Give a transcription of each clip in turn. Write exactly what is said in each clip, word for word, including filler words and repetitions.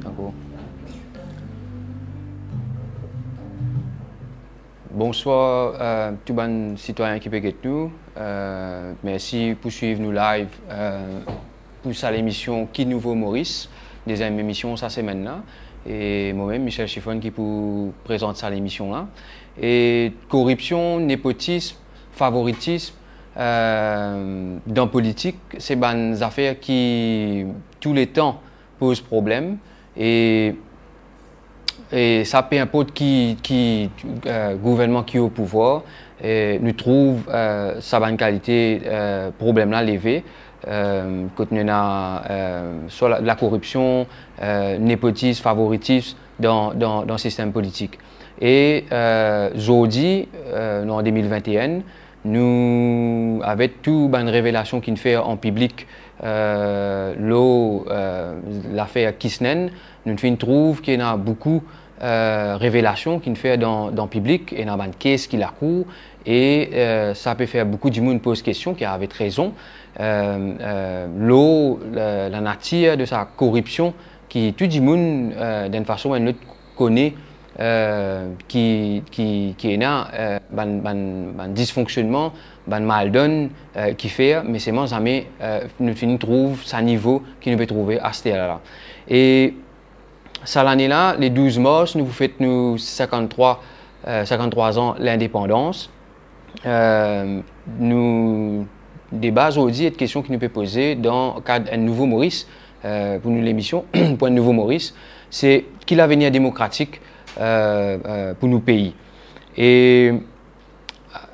Dakor. Bonswar, eh, tou bann sitwayin ki pe get nou. Eh, mersi pou swiv nou live, eh, pou sa lemision Ki Nouvo Moris, deziem emision sa semenn la. E momem, Michel Chiffon, ki pou prezant sa lemision la. E koripsion, nepotism, favoritism, eh, dan politik, se bann zafer ki touletan poz problem. E, e sa, pe inport ki, ki, eh, gouvernman ki o pouvwar, e nou trouv, eh, sa bann kalite, eh, problem la leve, eh, kot nou ena, eh, swa la, lakoripsion, eh, nepotism, favoritism dan, dan, dan sistem politik. E, eh, zordi, eh, nou an de mil vent e enn, nou, avek tou bann revelasion ki'nn fer an piblik, eh, lor, eh, lafer Kisnen, nou finn trouv ki ena boukou, eh, revelasion ki'nn fer dan, dan piblik, ena bann kes ki lakour, e, eh, sa pe fer boukou dimoun poz kestion, ki avek rezon, eh, eh, lor la, lanatir de sa koripsion ki tou dimoun, eh, dan enn fason ou enn lot, kone, eh, ki, ki, ki ena, eh, bann, bann, bann disfonksionnman, bann maldonn, eh, ki fer, me selman zame, eh, nou finn trouv sa nivo ki nou pe trouve aster la. E sa lane la, le douz mars, nou pou fet nou sinkant-trwa, eh, sinkant-trwa an lindepandans. Eh, nou deba zordi, e kestion ki nou pe poze dan kad enn nouvo Moris, eh, pou nou lemision, pou enn nouvo Moris, se ki lavenir demokratik, eh, eh, pou nou pei. E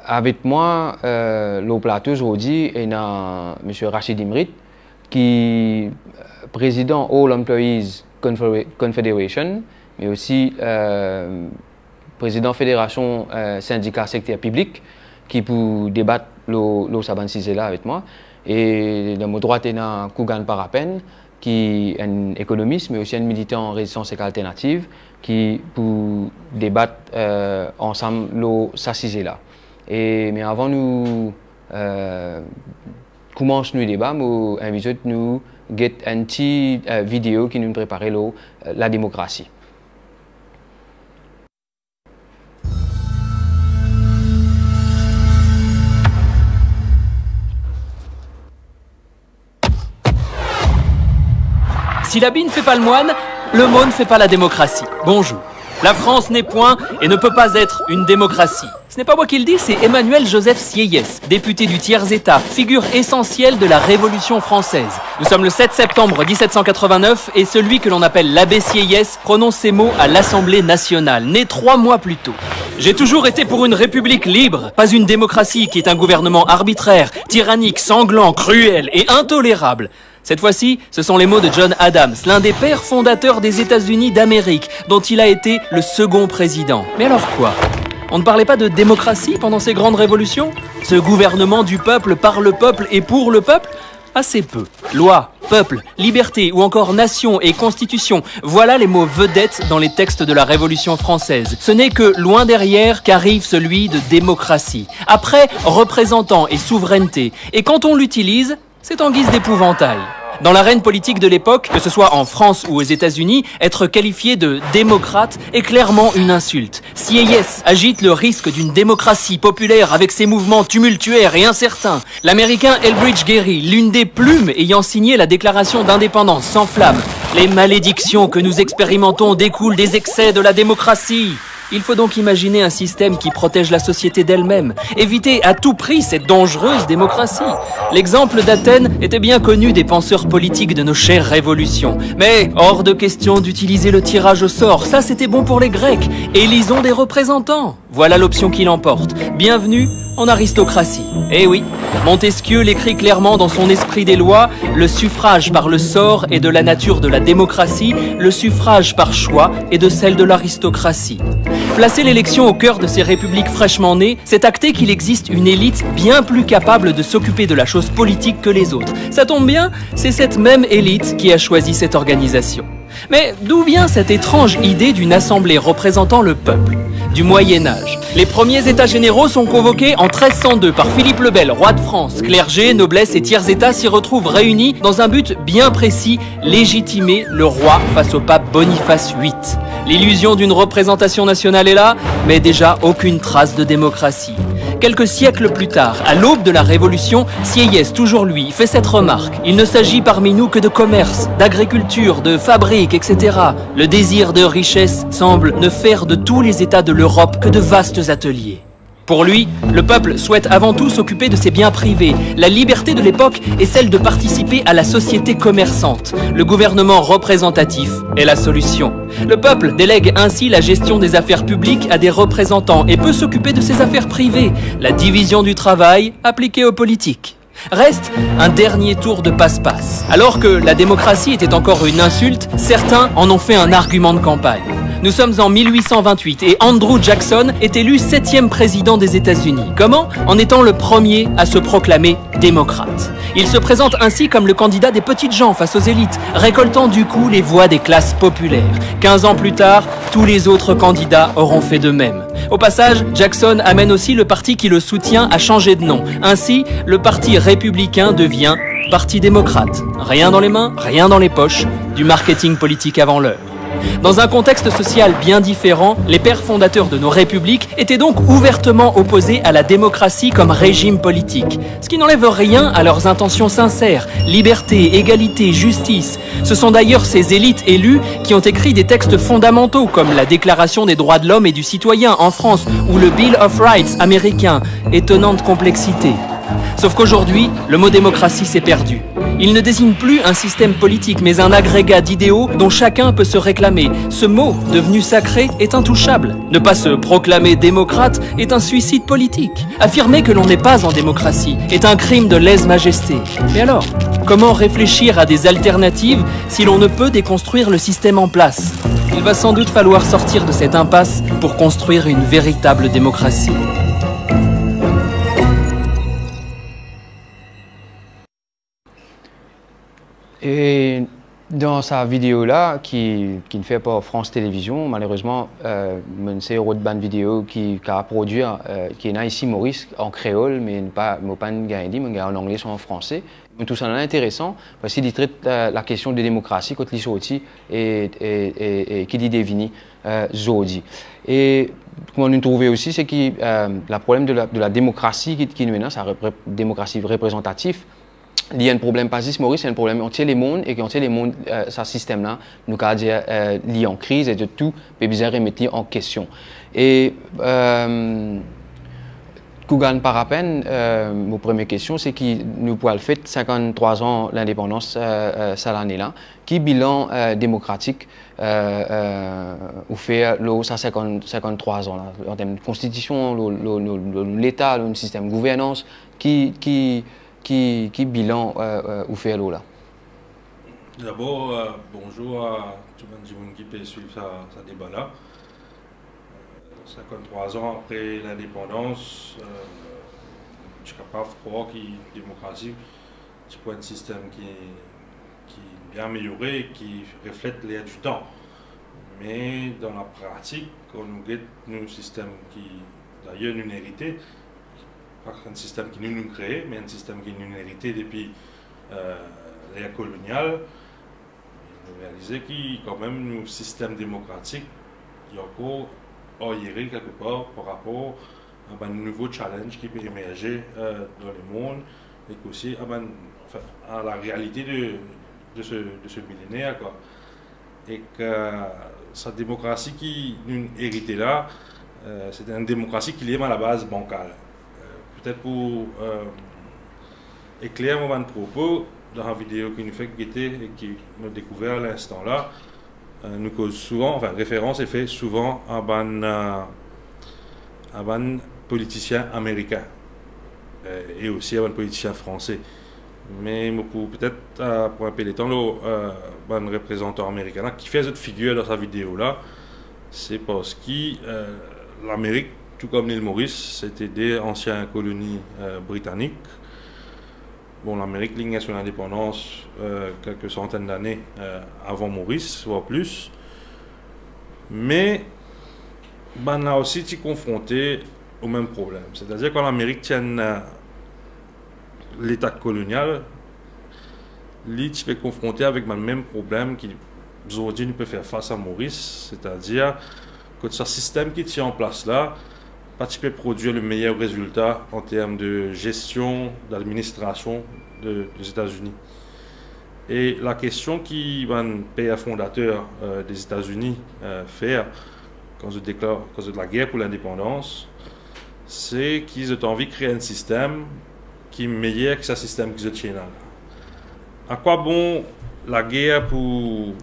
avek mwa, eh, lor plato zordi, ena misie Rachid Imrit, ki, eh, prezidan All Employees Confedera-, Confederation, me osi, eh, prezidan Federasion, eh, Sindika Sekter Piblik, ki pou debat lor, lor sa bann size la avek mwa. E dan mo drwat, ena Kougan Parapen, ki enn ekonomis, me osi enn militan rezistans ek alternativ, ki pou debat, eh, ansam lor sa size la. E, me avan nou, eh, koumans nou deba, mo invit zot nou get enn ti, eh, video ki nou prepare lor, eh, lademokrasi. Si l'habit ne fait pas le moine, le mot ne fait pas la démocratie. Bonjour. La France n'est point et ne peut pas être une démocratie. Ce n'est pas moi qui le dis, c'est Emmanuel Joseph Sieyès, député du Tiers-État, figure essentielle de la Révolution française. Nous sommes le sept septembre dix-sept cent quatre-vingt-neuf et celui que l'on appelle l'abbé Sieyès prononce ces mots à l'Assemblée nationale, née trois mois plus tôt. J'ai toujours été pour une république libre, pas une démocratie qui est un gouvernement arbitraire, tyrannique, sanglant, cruel et intolérable. Cette fois-ci, ce sont les mots de John Adams, l'un des pères fondateurs des États-Unis d'Amérique, dont il a été le second président. Mais alors quoi ? On ne parlait pas de démocratie pendant ces grandes révolutions ? Ce gouvernement du peuple, par le peuple et pour le peuple ? Assez peu. Loi, peuple, liberté ou encore nation et constitution, voilà les mots vedettes dans les textes de la Révolution française. Ce n'est que loin derrière qu'arrive celui de démocratie. Après, représentant et souveraineté. Et quand on l'utilise, c'est en guise d'épouvantail. Dans l'arène politique de l'époque, que ce soit en France ou aux États-Unis, être qualifié de démocrate est clairement une insulte. Sieyès agite le risque d'une démocratie populaire avec ses mouvements tumultuaires et incertains. L'Américain Elbridge Gerry, l'une des plumes ayant signé la déclaration d'indépendance, s'enflamme. Les malédictions que nous expérimentons découlent des excès de la démocratie. Il faut donc imaginer un système qui protège la société d'elle-même, éviter à tout prix cette dangereuse démocratie. L'exemple d'Athènes était bien connu des penseurs politiques de nos chères révolutions. Mais hors de question d'utiliser le tirage au sort, ça c'était bon pour les Grecs. Élisons des représentants. Voilà l'option qui l'emporte. Bienvenue en aristocratie. Eh oui, Montesquieu l'écrit clairement dans son Esprit des lois, le suffrage par le sort est de la nature de la démocratie, le suffrage par choix est de celle de l'aristocratie. Placer l'élection au cœur de ces républiques fraîchement nées, c'est acter qu'il existe une élite bien plus capable de s'occuper de la chose politique que les autres. Ça tombe bien, c'est cette même élite qui a choisi cette organisation. Mais d'où vient cette étrange idée d'une assemblée représentant le peuple ? Du Moyen Âge. Les premiers États généraux sont convoqués en treize cent deux par Philippe le Bel, roi de France. Clergé, noblesse et tiers-état s'y retrouvent réunis dans un but bien précis, légitimer le roi face au pape Boniface huit. L'illusion d'une représentation nationale est là, mais déjà aucune trace de démocratie. Quelques siècles plus tard, à l'aube de la Révolution, Sieyès, toujours lui, fait cette remarque. Il ne s'agit parmi nous que de commerce, d'agriculture, de fabriques, et cetera. Le désir de richesse semble ne faire de tous les États de l'Europe que de vastes ateliers. Pour lui, le peuple souhaite avant tout s'occuper de ses biens privés. La liberté de l'époque est celle de participer à la société commerçante. Le gouvernement représentatif est la solution. Le peuple délègue ainsi la gestion des affaires publiques à des représentants et peut s'occuper de ses affaires privées, la division du travail appliquée aux politiques. Reste un dernier tour de passe-passe. Alors que la démocratie était encore une insulte, certains en ont fait un argument de campagne. Nous sommes en mille huit cent vingt-huit et Andrew Jackson est élu septième président des États-Unis. Comment ? En étant le premier à se proclamer démocrate. Il se présente ainsi comme le candidat des petites gens face aux élites, récoltant du coup les voix des classes populaires. Quinze ans plus tard, tous les autres candidats auront fait de même. Au passage, Jackson amène aussi le parti qui le soutient à changer de nom. Ainsi, le Parti républicain devient Parti démocrate. Rien dans les mains, rien dans les poches, du marketing politique avant l'heure. Dans un contexte social bien différent, les pères fondateurs de nos républiques étaient donc ouvertement opposés à la démocratie comme régime politique, ce qui n'enlève rien à leurs intentions sincères, liberté, égalité, justice. Ce sont d'ailleurs ces élites élues qui ont écrit des textes fondamentaux comme la Déclaration des droits de l'homme et du citoyen en France ou le Bill of Rights américain. Étonnante complexité. Sauf qu'aujourd'hui, le mot démocratie s'est perdu. Il ne désigne plus un système politique, mais un agrégat d'idéaux dont chacun peut se réclamer. Ce mot, devenu sacré, est intouchable. Ne pas se proclamer démocrate est un suicide politique. Affirmer que l'on n'est pas en démocratie est un crime de lèse-majesté. Mais alors, comment réfléchir à des alternatives si l'on ne peut déconstruire le système en place ? Il va sans doute falloir sortir de cette impasse pour construire une véritable démocratie. E dan sa video la ki, ki'nn fer par France Télévisions, malerezman, eh, mo'nn sey rod bann video ki kapav prodwir, eh, ki ena isi Moris an kreol, me pa, mo pa'nn gagn li, mo'nn gagn an angle, swa an franse. Me tousala interesan, parski li tret, eh, lakestion de demokrasi, kot li sorti e, e, e, e ki li devini, eh, zordi. E kouma nou trouve osi, se ki, eh, la problem de la, de la demokrasi ki, ki nou ena, sa rep-, rep-, demokrasi reprezantatif, li enn problem pa zis Moris, li enn problem antie lemond, e ki antie lemond, eh, sa sistem la, nou kapav dir, eh, li an kriz, e zot tou pe bizin remet li an kestion. E, eh, Kougan Parapen, eh, mo premie kestion, se ki nou pou al fet sinkant-trwa an lindepandans, eh, eh, sa lane la. Ki bilan, eh, demokratik, eh, eh, ou fer lor sa sinkant, sinkant-trwa an la, an term konstitision, lor, lor, lor, lor leta, lor enn sistem gouvernans, ki, ki, ki, ki bilan, eh, eh, ou fer lor la? Dabor, euh, bonzour a tou bann dimoun ki pe swiv sa, sa deba la. Euh, sinkant-trwa an apre lindepandans, euh, nou ti kapav krwar ki demokrasi ti pou enn sistem ki, ki bien ameliore, ki reflet ler ditan. Me dan lapratik, kan nou get nou sistem ki, dayer, nou erite, pa enn sistem ki nou, nou kree, me enn sistem ki nou erite depi, euh, ler kolonial, nou realize ki kanmem nou sistem demokratik, li ankor aryere kelkepar par rapor a bann nouvo challenge ki pe emerze, euh, dan lemond, ek osi a bann, anfin, a larealite de, de se, de se milener, kwa. Ek sa demokrasi ki nou erite la, euh, se enn demokrasi ki li-mem alabaz bankal. Euh, petet pou, euh, ekler mo bann propo, dan sa video ki nou fek gete e ki nou dekouver a linstan la, euh, nou koz souvan, anfin, referans e fer souvan a bann, euh, a bann politisien amerikin, euh, e osi a bann politisien franse. Me mo pou petet, euh, pran enpe letan lor, euh, bann reprezantan amerikin la, kifer zot figir dan sa video la, se parski, euh, Lamerik, tou kom Lil Moris, se te de ansien koloni, euh, britanik. Bon, Lamerik, li gagn so lindepandans, euh, kelke santenn dane, euh, avan Moris, vwar plis. Me bann la osi ti konfronte o mem problem. Setadir, kan Lamerik ti enn, euh, leta kolonial, li ti pe konfronte avek bann mem problem ki zordi nou pe fer fas a Moris, setadir kot sa sistem ki ti an plas la pa ti pe prodwir le meyer rezilta an term de gestion, d'administration de, de Zetazini. E lakestion ki bann per fondater, euh, de Zetazini, euh, fer kan zot deklar, kan zot lager pou lindepandans, se ki zot anvi kree enn sistem ki meyer ki sa sistem ki zot ti ena la. A kwa bon lager pou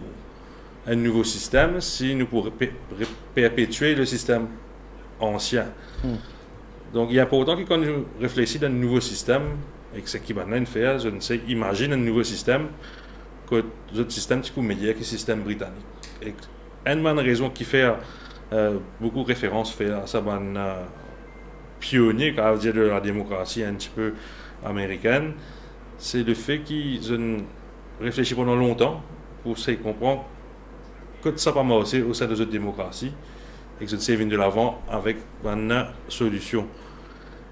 enn nouvo sistem si nou pou repe-, re-, perpetue le sistem ansien? Hmm. Donk, li inportan ki kan nou reflesi dan enn nouvo sistem, ek seki bann la inn fer, zot inn sey imazinn enn nouvo sistem, kot zot sistem ti pou meyer ki sistem britanik. Ek enn bann rezon ki fer, euh, boukou referans fer a sa bann, euh, pionie, kapav dir, de la demokrasi enn tipe amerikin, se lefe ki zot inn reflesi pandan lontan pou sey konpran kot sa pa marse o sein de zot demokrasi, ek zot sey vinn delavan avek bann solision.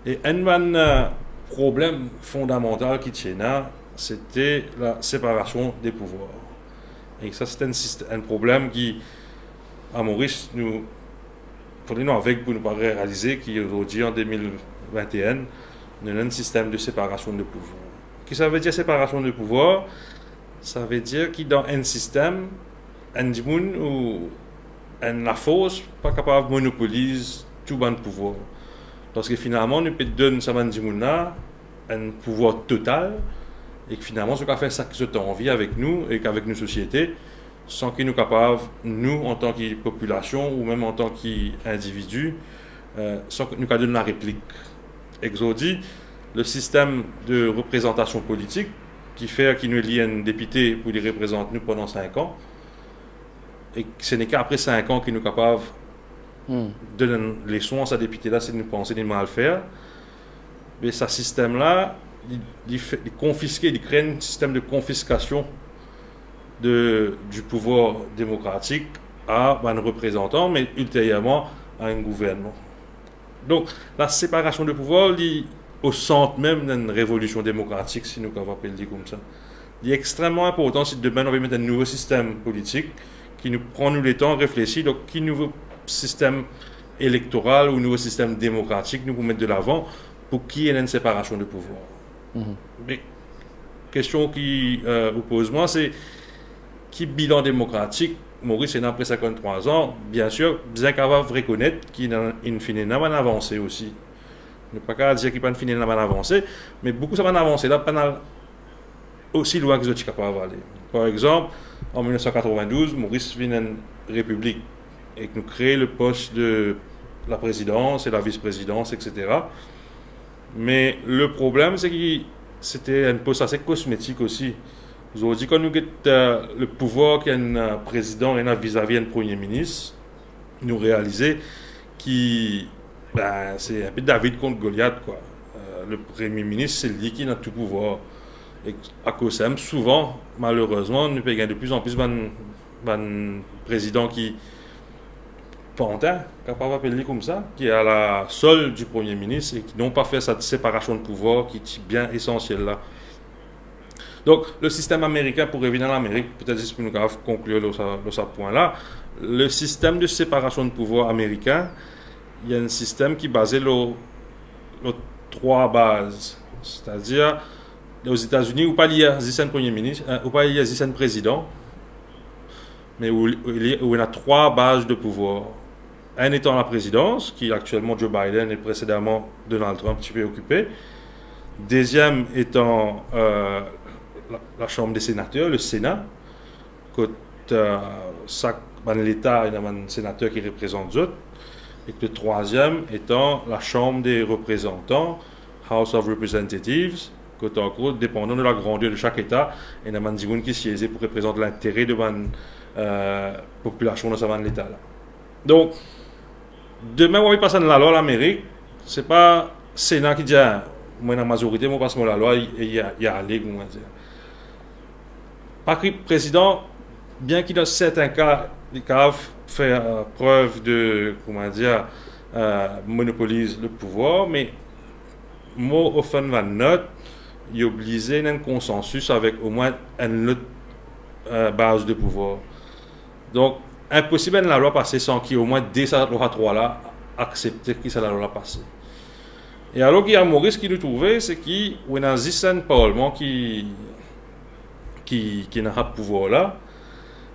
E enn bann, euh, problem fondamantal ki ti ena, se te la separasion de pouvwar. E sa, se enn sist-, enn problem ki, a Moris, nou, fode nou aveg pou nou pa realize ki zordi, an de mil vinte-enn, nou ena enn sistem de separasion de pouvwar. Ki sa ve dir, separasion de pouvwar? Sa ve dir ki dan enn sistem, enn dimoun ou enn lafors pa kapav monopoliz tou bann pouvwar. Parski finalman, nou pe donn sa bann dimoun la enn pouvwar total, ek finalman, zot kapav fer sa ki zot anvi avek nou ek avek nou sosiete, san ki nou kapav, nou, antan ki popilasion ou mem antan ki individi, euh, san ki nou kapav donn lareplik. Ek zordi, le sistem de reprezantasion politik ki fer ki nou eli enn depite pou li reprezant nou pandan sink an, e se neke apre sink an ki nou kapav, hmm, donn enn leson a sa depite la si nou panse li mal fer. Me sa sistem la, li, li fe-, li konfiske, li kree enn sistem de konfiskasion de, du pouvwar demokratik a bann reprezantan, me ilteryerman a enn gouvernman. Donk, la separasion de pouvwar, li o sant mem d'enn revolision demokratik, si nou kapav apel li koumsa. Li extrememan inportan si demin nou anvi met enn nouvo sistem politik, ki nou pran nou letan reflesi, donk, ki nouvo sistem elektoral ou nouvo sistem demokratik nou pou met delavan, pou ki ena enn separasion de pouvwar. Mhm. Me kestion ki, euh, ou poz mwa, se ki bilan demokratik Moris ena apre sinkant-trwa an? Biensir, bizin kapav rekonet ki ena, inn finn ena bann avanse osi. Nou pa kapav dir ki pa'nn finn ena bann avanse, me boukou sa bann avanse la pa'nn al osi lwin ki zot ti kapav ale. Par exanp, an mil nef san katrovin-douz, Moris vinn enn repiblik, ek nou kree le pos de laprezidans e lavis-prezidans, et cetera. Me le problem, se ki se te enn pos ase kosmetik osi. Zordi, kan nou get, eh, lepouvwar ki enn, eh, prezidan ena vizavi enn premie minis, nou realize ki, ben, se inpe David kont Goliat, kwa. Eh, le premie minis, se li ki ena tou pouvwar. E akoz sa mem, souvan, malerezman, nou pe gagn de plis an plis bann, bann prezidan ki pantin, kapav apel li koumsa, ki a la solde du premie minis e ki non pa fer sa separasion de pouvwar ki ti bien esansiel la. Donk, le sistem amerikin, pou revinn a Lamerik, petet zis pou nou kapav konklir lor sa, lor sa pwin la, le sistem de separasion de pouvwar amerikin, li enn sistem ki baze lor, lor trwa baz. Setadir, Ozetazini, ou pa elir zis enn premie minis, eh, ou pa elir zis enn prezidan, me ou, ou, ou ena trwa baz de pouvwar. Enn etan laprezidans, ki aktielman Joe Biden e presedaman Donald Trump ti pe okipe. Deziem etan, eh, la, la Chambre des Sénateurs, le Sénat, kot, eh, sak bann leta ena bann senater ki reprezant zot, e le trwaziem etan la Chambre des Représentants, House of Representatives, kot an gro, depandan de lagrander de sak eta, ena bann dimoun ki sieze pou reprezant lintere de bann, eh, popilasion dan sa bann leta la. Donk, demin, ou anvi pas enn lalwa Lamerik, se pa Sena ki dir, "Ah, mo ena mazorite, mo pas mo lalwa, e, e, li ale, kouma dir." Par ki prezidan, bien ki dan sertin ka, li kapav fer, eh, prev de, kouma dir, eh, monopoliz lepouvwar, me mo ofer enn bann not, li oblize ena enn konsansis avek omwin enn lot, eh, baz de pouvwar. Donk, inposib enn lalwa pase san ki omwin de sa lor sa trwa la aksepte ki sa lalwa la pase. E alor ki a Moris ki nou trouve, se ki ou ena zis enn parlman ki, ki, ki ena sa pouvwar la,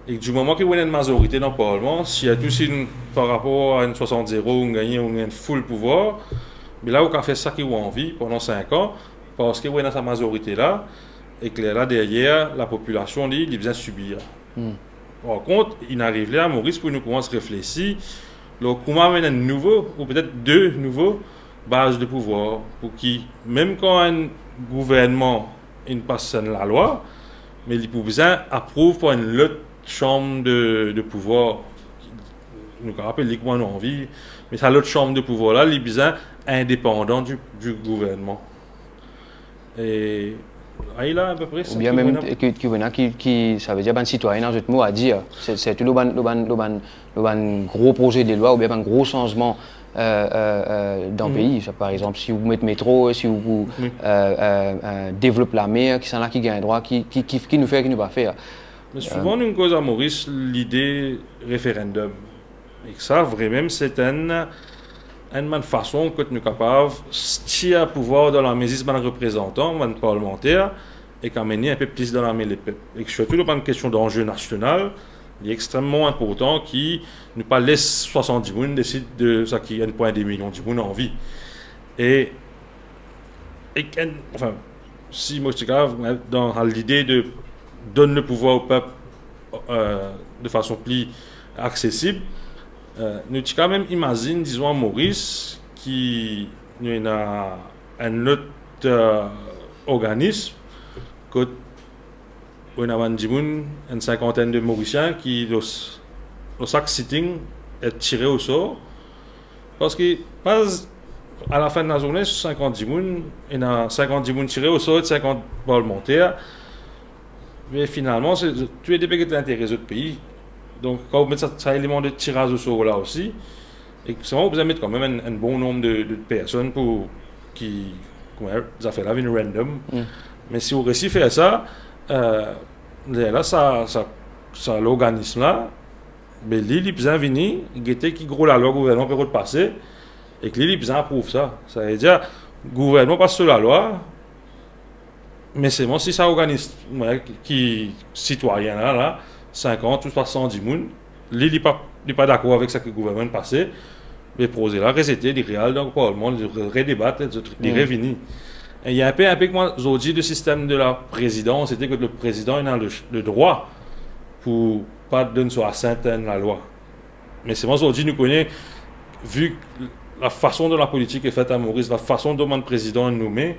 e di moman ki ou ena enn mazorite dan parlman, sirtou si nou, par rapor a enn swasant zero, ou gagne, ou gagne full pouvwar, me la ou kapav fer sa ki ou anvi pandan sink an, parski ou ena sa mazorite la, e ki lerla deryer, lapopilasion, li, li bizin sibir. Hmm. Par kont, inn ariv ler a Moris pou nou koumans reflesi lor kouma amenn enn nouvo, ou petet de nouvo baz de pouvwar, pou ki, mem kan enn gouvernman inn pas enn lalwa, me li pou bizin aprouv par enn lot chanm de, de pouvwar. Nou kapav apel li kouma nou anvi, me sa lot chanm de pouvwar la, li bizin indepandan di, di gouvernman. E, ayo la, apepre, sa oubien ki mem ena ki, ki, ki, ki, savedir bann sitwayin, an zot mo a dir, se, sirtou lor bann, lor bann, lor bann, lor bann gro proze de lwa, oubien bann gro sanzman, euh, euh, euh, dan pei. Sa, par exanp, si ou met metro, si ou pou, euh, euh, euh, devlop lamer, kisannla ki gagn drwa, ki, ki, ki, ki nou fer, ki nou pa fer. Me souvan, nou koz a Moris lide referendum. E sa, vremem, se enn, enn bann fason kot nou kapav tir pouvwar dan lame zis bann reprezantan, bann parlmanter, ek amenn li inpe plis dan lame lepep. E sirtou lor bann kestion danze nasional, li extrememan inportan ki nou pa les swasant dimoun desid de sa ki enn pwin de milion dimoun anvi. E, e enn, anfin, si mo ti kapav, dan lide de donn lepouvwar o pep, euh, de fason pli aksesib, euh, nou ti kapav mem imazinn, dizon, a Moris, ki nou ena enn lot, euh, organism, kot ou ena bann dimoun, enn sinkantenn de Morisien ki lor s-, lor sak sitting, et tire o sor. Parski, pa, a la fin de lazourne, sinkant dimoun, ena sinkant dimoun tire o sor, sinkant parlmanter, me finalman, se, tou le de pe get lintere zot pei. Donk, kan ou met sa, sa eleman de tiraz o sor la osi, e selman ou bizin met kanmem enn, enn bon nonb de, de personn pou ki, kouma zafer la vinn random. Mm. Me si ou resi fer sa, euh, lerla sa, sa, sa lorganism la, be li, li bizin vini, gete ki gro lalwa gouvernman pe rod pase, ek li, li bizin aprouv sa. Savedir, gouvernman pas so lalwa, me selman si sa organism, ki, ki sitwayin la, la, sinkant ouswa san dimoun, li, li pa, li pa dakor avek sa ki gouvernman pase, le proze la rezete, li real dan parlman, li re-, redebat, li revini. E li inpe, inpe kouma zordi le sistem de la prezidans, sete ke le prezidan ena le, le drwa pou pa donn so asent a enn lalwa. Me selman zordi nou kone, vi lafason dont lapolitik e fet a Moris, lafason dont bann prezidan inn nome,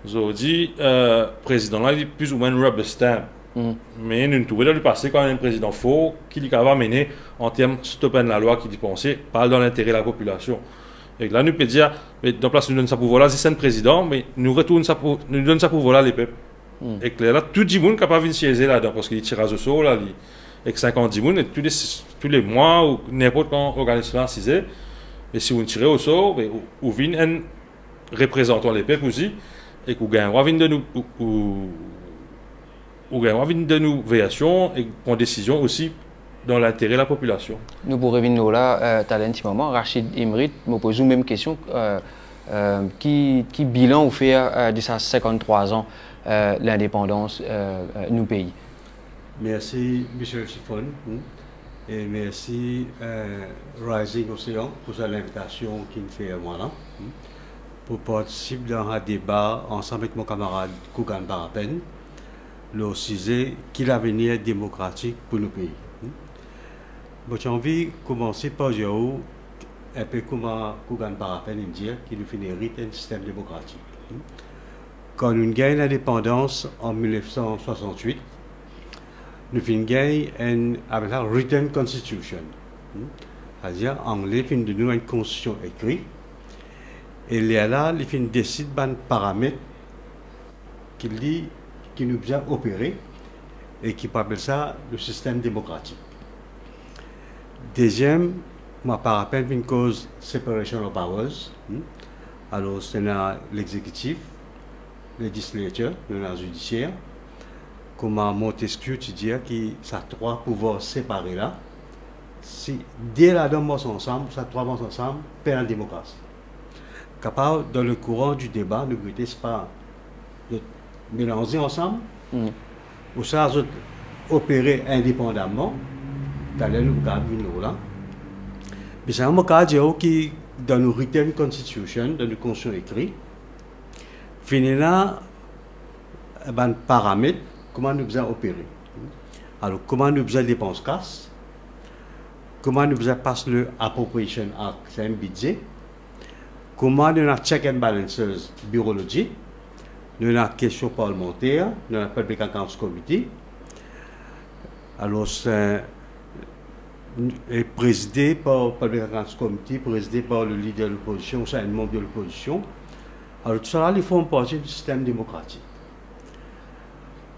zordi, euh, prezidan la, li plizoumwin rubber stamp. Me nou trouve dan lepase kan enn prezidan for ki li kapav amene an term stop enn lalwa ki li panse pa al dan lintere lapopilasion. Ek la nou pe dir, me dan plas nou donn sa pouvwar la zis enn prezidan, me nou retourn sa pou, nou donn sa pouvwar la lepep. Ek lerla tou dimoun kapav vinn sieze ladan, parski li tiraz osor la, li, ek sinkant dimoun, e tou le, tou le mwa ou ninport kan organizasyon asize, e si ou tire osor, be ou, ou vinn enn reprezantan lepep osi, ek ou gagn drwa vinn donn ou, ou, ou, ou gagn drwa vinn donn ou version ek pran desizion osi dan lintere lapopilasion. Nou pou revinn lor la, eh, taler enn ti moman. Rachid Imrit, mo poz ou mem kestion, eh, eh, ki, ki bilan ou fer, eh, de sa sinkant-trwa an, eh, lindepandans, eh, eh, nou pei? Mersi, Michel Chiffon, hmm. E mersi, eh, Rising Océan pou sa linvitasion ki finn fer mwa la, hmm, pou partisip dan sa deba ansam ek mo kamarad Kougan Parapen lor size ki lavenir demokratik pou nou pei. Hmm. Mo ti anvi koumanse par dir ou, enpe kouma Kougan Parapen inn dir, ki nou finn erit enn sistem demokratik. Hmm. Kan nou gagn lindepandans an mil nef san swasant-wit, nou finn gagn enn, apel sa written constitution. Hmm. Savedir, angle finn donn nou enn konstitision ekri, e lerla, li finn desid bann paramet ki li, ki nou bizin opere, e ki pou apel sa le sistem demokratik. Deziem, kouma Parapen finn koz separation of powers, hmm. Alor, ena lexekitif, legislature, nou ena zidisier. Kouma Montesquieu ti dir ki sa trwa pouvwar separe la, si de ladan mars ansam, sa trwa mars ansam, pena demokrasi. Kapav, dan le kouran di deba, nou gete, se pa zot melanze ansam, hmm, ouswa zot opere indepandamman, taler nou pou kapav vinn lor la. Me sa, mo kapav dir ou ki dan nou written constitution, dan nou konstitision ekri, finn ena bann paramet kouma nou bizin opere. Alor, kouma nou bizin depans kas, kouma nou bizin pas le Appropriation Act, sa enn bidze, kouma nou ena check and balances biroloji, nou ena kestion parlimanter, nou ena Public Accounts Committee. Alor, se, e prezide par Public Accounts Committee, prezide par le lider de lopozision, ouswa enn manb de lopozision. Alor, tousala, li form parti di sistem demokratik.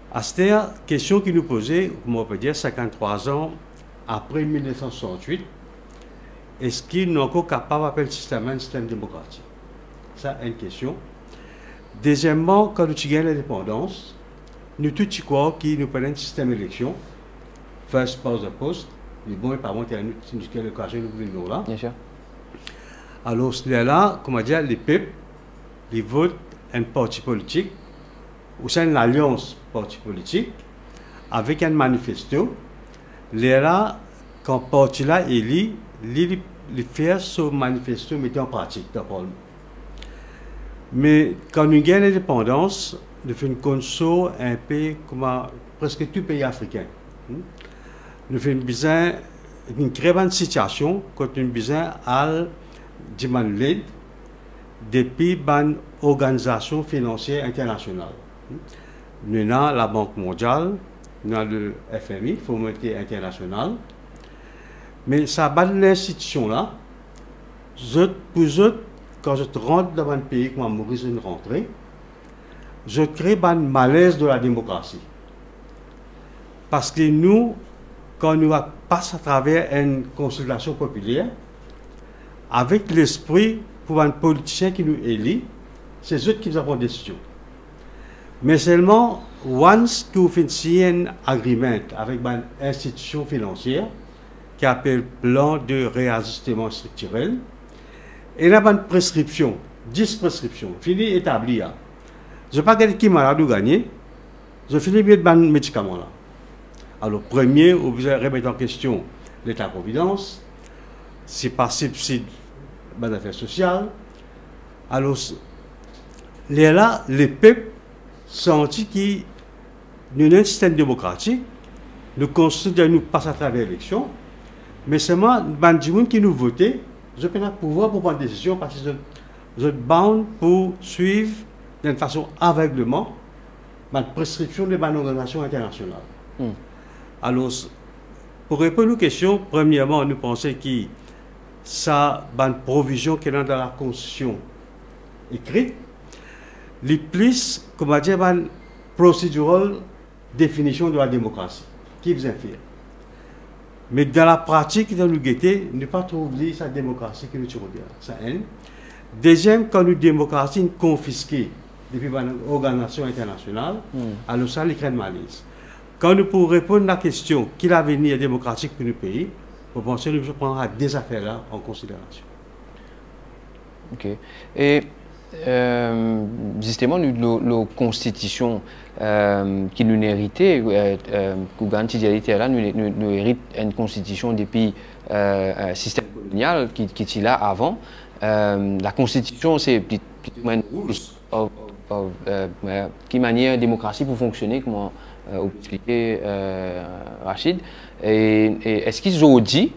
Aster, kestion ki nou poze, kouma ou pe dir, sinkant-trwa an apre mil nef san swasant-wit, eski nou ankor kapav apel sistem la enn sistem demokratik? Sa enn kestion. Dezieman, kan nou ti gagn lindepandans, nou tou ti krwar ki nou pou ena enn sistem eleksion, first past the post, li bon e pa bon, nou ti gagn lokazion nou pou vinn lor la. Bien sir. Alor, lerla, kouma dir, lepep, li vot enn parti politik, ouswa enn lalians parti politik, avek enn manifesto. Lerla, kan parti la eli, li, li, li fer so manifesto mete an pratik dan parlman. Me kan nou gagn lindepandans, nou finn konn so enpe kouma preske tou pei afrikin. Hmm? Nou finn bizin, nou kre bann sitiasion kot nou bizin al dimann led depi bann organizasion finansier internasional. Nou ena Labank Mondial, nou ena le F M I, Fond Monetaire International. Me sa bann linstitision la, zot, pou zot, kan zot rant dan bann pei kouma Moris, zot rantre, zot kre bann malez de la demokrasi. Parski nou, kan nou pas atraver enn konsiltasion popiler, avek lespri pou bann politisien ki nou eli, se zot ki bizin pran desizion. Me selman, once ki ou finn sign enn agreement avek bann institision finansier, ki apel plan de reazisteman striktirel, ena bann preskripsion, dis preskripsion, fini etabli la. Zot pa gete ki malad ou gagne, zot fini met bann medikaman la. Alor, premie, ou bizin remet an kestion leta providans, si pa sibsid bann zafer sosial. Alor, lerla, lepep santi ki nou ena enn sistem demokratik, nou konstitision nou pas atraver eleksion, me selman bann dimoun ki nou vote, zot pena pouvwar pou pran desizion, parski zot, zot bound pou swiv dan enn fason avegleman bann preskripsion de bann organizasion internasional. Hmm. Alor, pou reponn ou kestion, premierman, nou panse ki sa bann provizion ki ena dan la Konstision ekri, li plis, kouma dir, bann procedural definision de la demokrasi ki bizin fer. Me dan la pratik, dan nou gete, nou pa trouv li sa demokrasi ki nou ti rod la. Sa enn. Deziem, kan nou demokrasi inn konfiske depi bann organizasion internasional, hmm, alor sa li kree malez. Kan nou pou reponn lakestion, ki lavenir demokratik pou nou pei, mo panse nou bizin pran sa de zafer la an konsiderasion. Ok. E, euh, zisteman, nou, lor, lor konstitision, euh, ki nou erite, euh, euh, Kugan ti dir li ler la, nou, nou, nou erit enn konstitision depi, euh, euh, sistem kolonial ki, ki ti la avan. Euh, la konstitision, se pli, plito enn rules of, of, of, euh, euh, ki manier demokrasi pou fonksione, kouma, euh, ou explike, euh, Rachid. E, e eski zordi,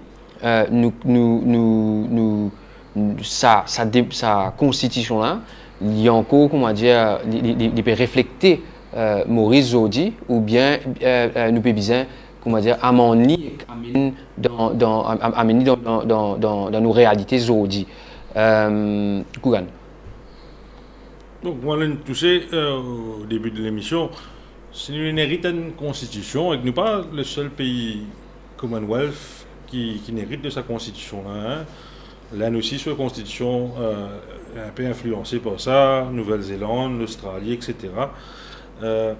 euh, nou, nou, nou, nou, sa, sa de-, sa konstitision la, li ankor, kouma dir, li, li, li, li pe reflekte, euh, Moris zordi, oubien, euh, euh, nou pe bizin, kouma dir, amann li, amenn dan, dan, am-, am-, amenn li dan, dan, dan, dan, dan nou realite zordi. Euh, Kugan. Donk, mwa, ler nou touse, euh, o debi de lemision, si nou erit enn konstitision, ek nou pa lesel pei Commonwealth ki, ki erit de sa konstitision la, hein. Lenn osi so konstitision, euh, inpe inflianse par sa, Nouvel Zeland, Lostrali, et cetera. Euh,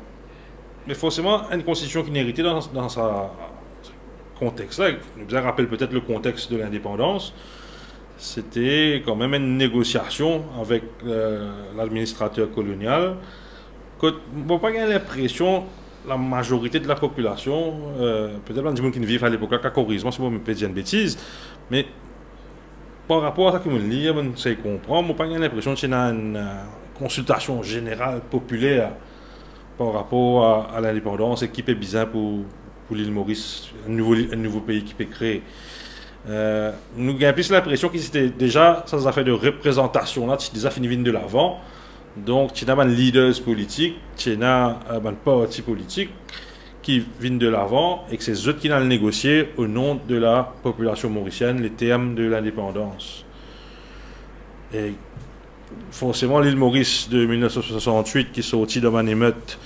me forseman, enn konstitision ki inn erite dan, dan sa kontex la, nou bizin rapel petet le kontex de lindepandans, sete kanmem enn negosiasion avek, euh, ladministrater kolonial, kot mo pa gagn linpresion lamazorite de lapopilasion, euh, petet bann dimoun ki viv alepok la, kapav koriz mwa si mo pe dir enn betiz, me par rapor a sa ki mo lir, mo sey konpran, mo pa gagn linpresion ti ena enn, euh, konsiltasion zeneral popiler par rapor a, a lindepandans e ki pe bizin pou, pou Lil Moris, enn nouvo li-, enn nouvo pei ki pe kree. Euh, nou gagn plis linpresion ki sete deza sa zafer de reprezantasion la, ti deza fini vinn de lavan. Donk, ti ena bann leaders politik, ti ena, euh, bann parti politik ki vinn de lavan ek se zot ki inn al negosie o non de lapopilasion morisienn le term de lindepandans. E forseman, Lil Moris de mil nef san swasant-wit ki sorti dan bann emet,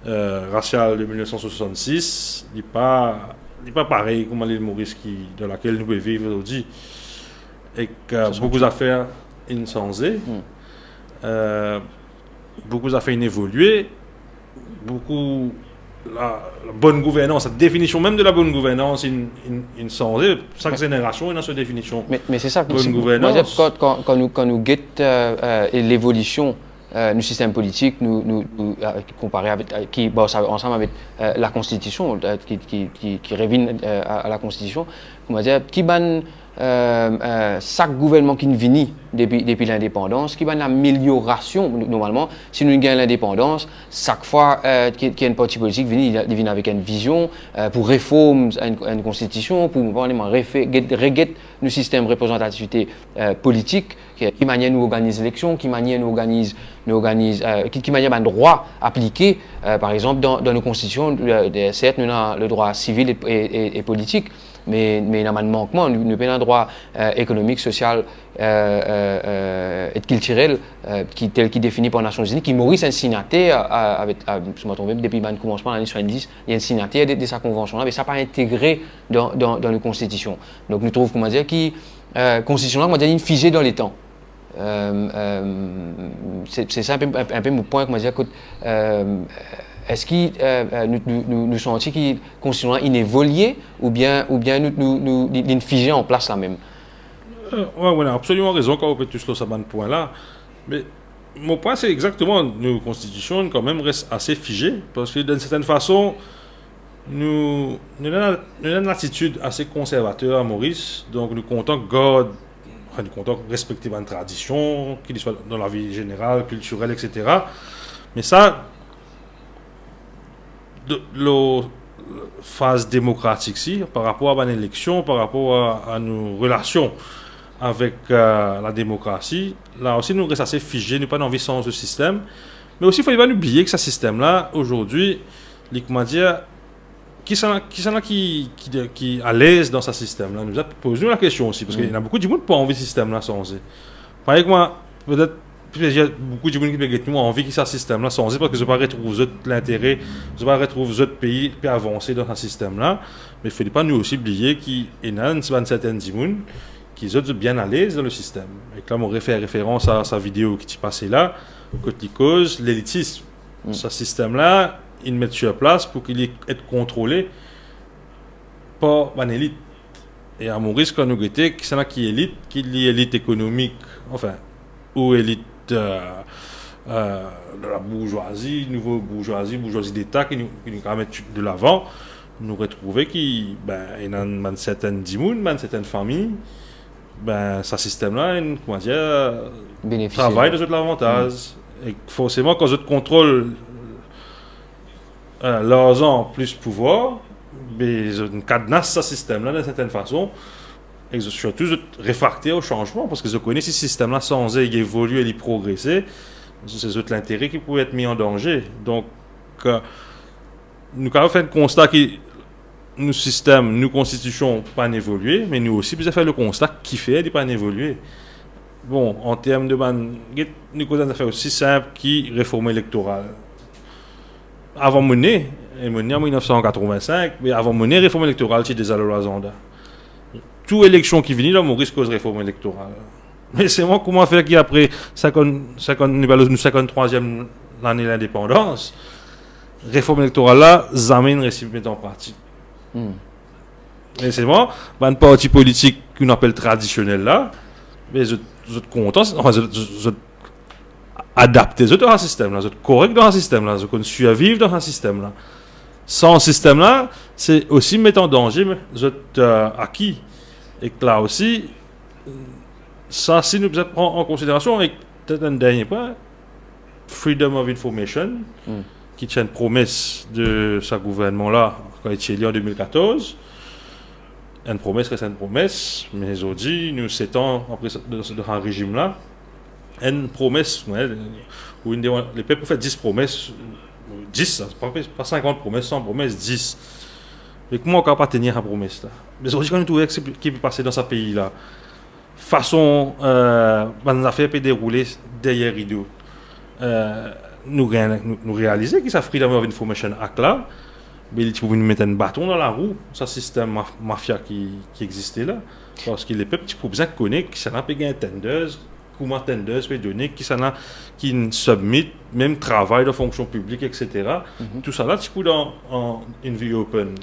euh, rasial de mil nef san swasant-sis, li pa, li pa parey kouma Lil Moris ki, dan lakel nou pe viv zordi. Ek, euh, boukou zafer inn sanze. Hmm. Euh, boukou zafer inn evolie. Boukou la, la bonn gouvernans, la definision mem de la bonn gouvernans inn, inn, inn sanze. Sak zenerasion ena so definision. Me, me se sa, bonn gouvernans. Kan, kan, kan nou, kan nou get, euh, euh, e levolision, euh, nou sistem politik, nou, nou, nou, euh, konpare avek, euh, ki, bon, sa, ansam avek, euh, lakonstitision, euh, ki, ki, ki, ki revinn, euh, a, a lakonstitision, kouma dir, ki bann, euh, euh, sak gouvernman ki vini depi, depi lindepandans, ki bann ameliorasion, normalman, si nou gagn lindepandans, sak fwa, euh, ki, ki enn parti politik vini, li, li vinn avek enn vizion, euh, pou reform enn, enn konstitision, pou, mo pa kone mwa, refe-, get, reget nou sistem reprezantativite, euh, politik, ki, ki manier nou organiz eleksion, ki manier nou organiz, nou organiz, euh, ki, ki manier bann drwa aplike, euh, par exanp, dan, dan nou konstitision, euh, de, sert, nou ena le drwa sivil e, e, e, e politik, me, me ena bann mankman, nou, nou pena drwa, euh, ekonomik, sosial, euh, euh, euh, e kiltirel, euh, ki, tel ki defini par Nasion Zini, ki Moris enn signater, euh, avek, euh, si mo pa tronpe, depi bann koumansman lane swasanndiz, li enn signater de, de sa konvansion la, me sa pa integre dan, dan, dan nou konstitision. Donk nou trouv, kouma dir, ki, euh, konstitision la, kouma dir, li fize dan letan. Euh, euh, se, se sa inpe, inpe, inpe mo pwin, kouma dir, kot, euh, eski, euh, euh, nou, nou, nou, nou santi ki konstitision la inn evolie oubien, oubien nou, nou, nou, li, li fize an plas la mem? Euh, wi, ou ena absoliman rezon kan ou pe tous lor sa bann pwin la. Me mo pwin se exakteman, nou konstitision kanmem res ase fize, parski dan enn sertenn fason, nou, nou ena, nou ena enn latitid ase konservater a Moris, donk nou kontan gard, anfin, nou kontan respekte bann tradision, ki li swa dan lavi zeneral, kiltirel, et cetera. Me sa, de, lor faz demokratik si, par rapor a bann eleksion, par rapor a, a nou relasion avek, euh, lademokrasi, la osi nou res ase fize, nou pa'nn anvi sanz le sistem. Me osi, fode pa nou bliye ki sa sistem la, azordi, li, kouma dir, kisannla, kisannla ki, ki, ki alez dan sa sistem la? Nou bizin poz nou lakestion osi, parski ena boukou dimoun pa anvi sistem la sanze. Parey kouma, petet, plizier, boukou dimoun ki pe get nou anvi ki sa sistem la sanze, parski zot pa retrouv zot lintere, zot pa retrouv zot pei pe avanse dan sa sistem la. Me fode pa nou osi bliye ki ena enn, bann sertenn dimoun ki zot, zot bien alez dan le sistem. Ek la, mo refer referans a sa video ki ti pase la, kot li koz lelitism. Sa sistem la, inn met sir plas pou ki li et kontrole par bann elit. E a Moris, kan nou gete, kisannla ki elit, ki li elit ekonomik, anfin, ou elit, euh, euh, de la bourzwazi, nouvo bourzwazi, bourzwazi deta ki nou, ki nou kapav met de lavan, nou retrouve ki, ben, ena bann sertenn dimoun, bann sertenn fami, ben, sa sistem la, inn, kouma dir, travay dan zot lavantaz. E forseman, kan zot kontrol, euh, larzan plis pouvwar, be zot kadnas sa sistem la, dan sertenn fason, e zot, sirtou zot refrakter o sanzman, parski zot kone si sistem la sanze, li evolie, li progrese, se zot lintere ki pou et mi an danze. Donk, euh, nou kapav fer enn konsta ki nou sistem, nou konstitisyon pa'nn evolie, me nou osi bizin fer le konsta kifer li pa'nn evolie. Bon, an term de bann, get, nou koz enn zafer osi sinp ki reform elektoral. Avan mo ne, e mo ne an mil nef san katrovin-sink, me avan mo ne, reform elektoral ti deza lor lazanda. Tou eleksion ki vini la, Moris koz reform elektoral. Me selman, kouma fer ki apre sinkant, sinkant, nou, nou sinkant-trwaziem lane lindepandans, reform elektoral la zame inn resi met an pratik? Me selman, bann parti politik ki nou apel tradisionel la, be zot, zot kontan, anfin, zot, zot, zot adapte zot ar sistem la, zot korek dan ar sistem la, zot konn sirviv dan ar sistem la. San sistem la, se osi met an danze zot, euh, aki. Ek la osi, sa, si nou bizin pran an konsiderasion, ek petet enn dernie pwin, Freedom of Information, ki ti enn promes de sa gouvernman la, kan li ti eli an de mil katorz. Enn promes res enn promes, me zordi, nou set an apre sa, dan, dan sa rezim la, enn promes, we, ou inn demann lepep pou fer dis promes, dis, sa, pa, pa sinkant promes, san promes, dis. Me kouma ou kapav pa tenir sa promes la? Me zordi, kan nou trouve ki, ki pe pase dan sa pei la, fason, euh, bann zafer pe deroule deryer rido, euh, nou re-, nou, nou realize ki sa Freedom of Information Act la, be li ti pou vinn met enn baton dan larou sa sistem maf-, mafia ki, ki existe la, parski lepep ti pou bizin kone kisannla pe gagn tenders, kouma tenders pe done, kisannla ki'nn submit, mem travay dan fonksion piblik, et cetera. Tousala ti pou dan an, in the open.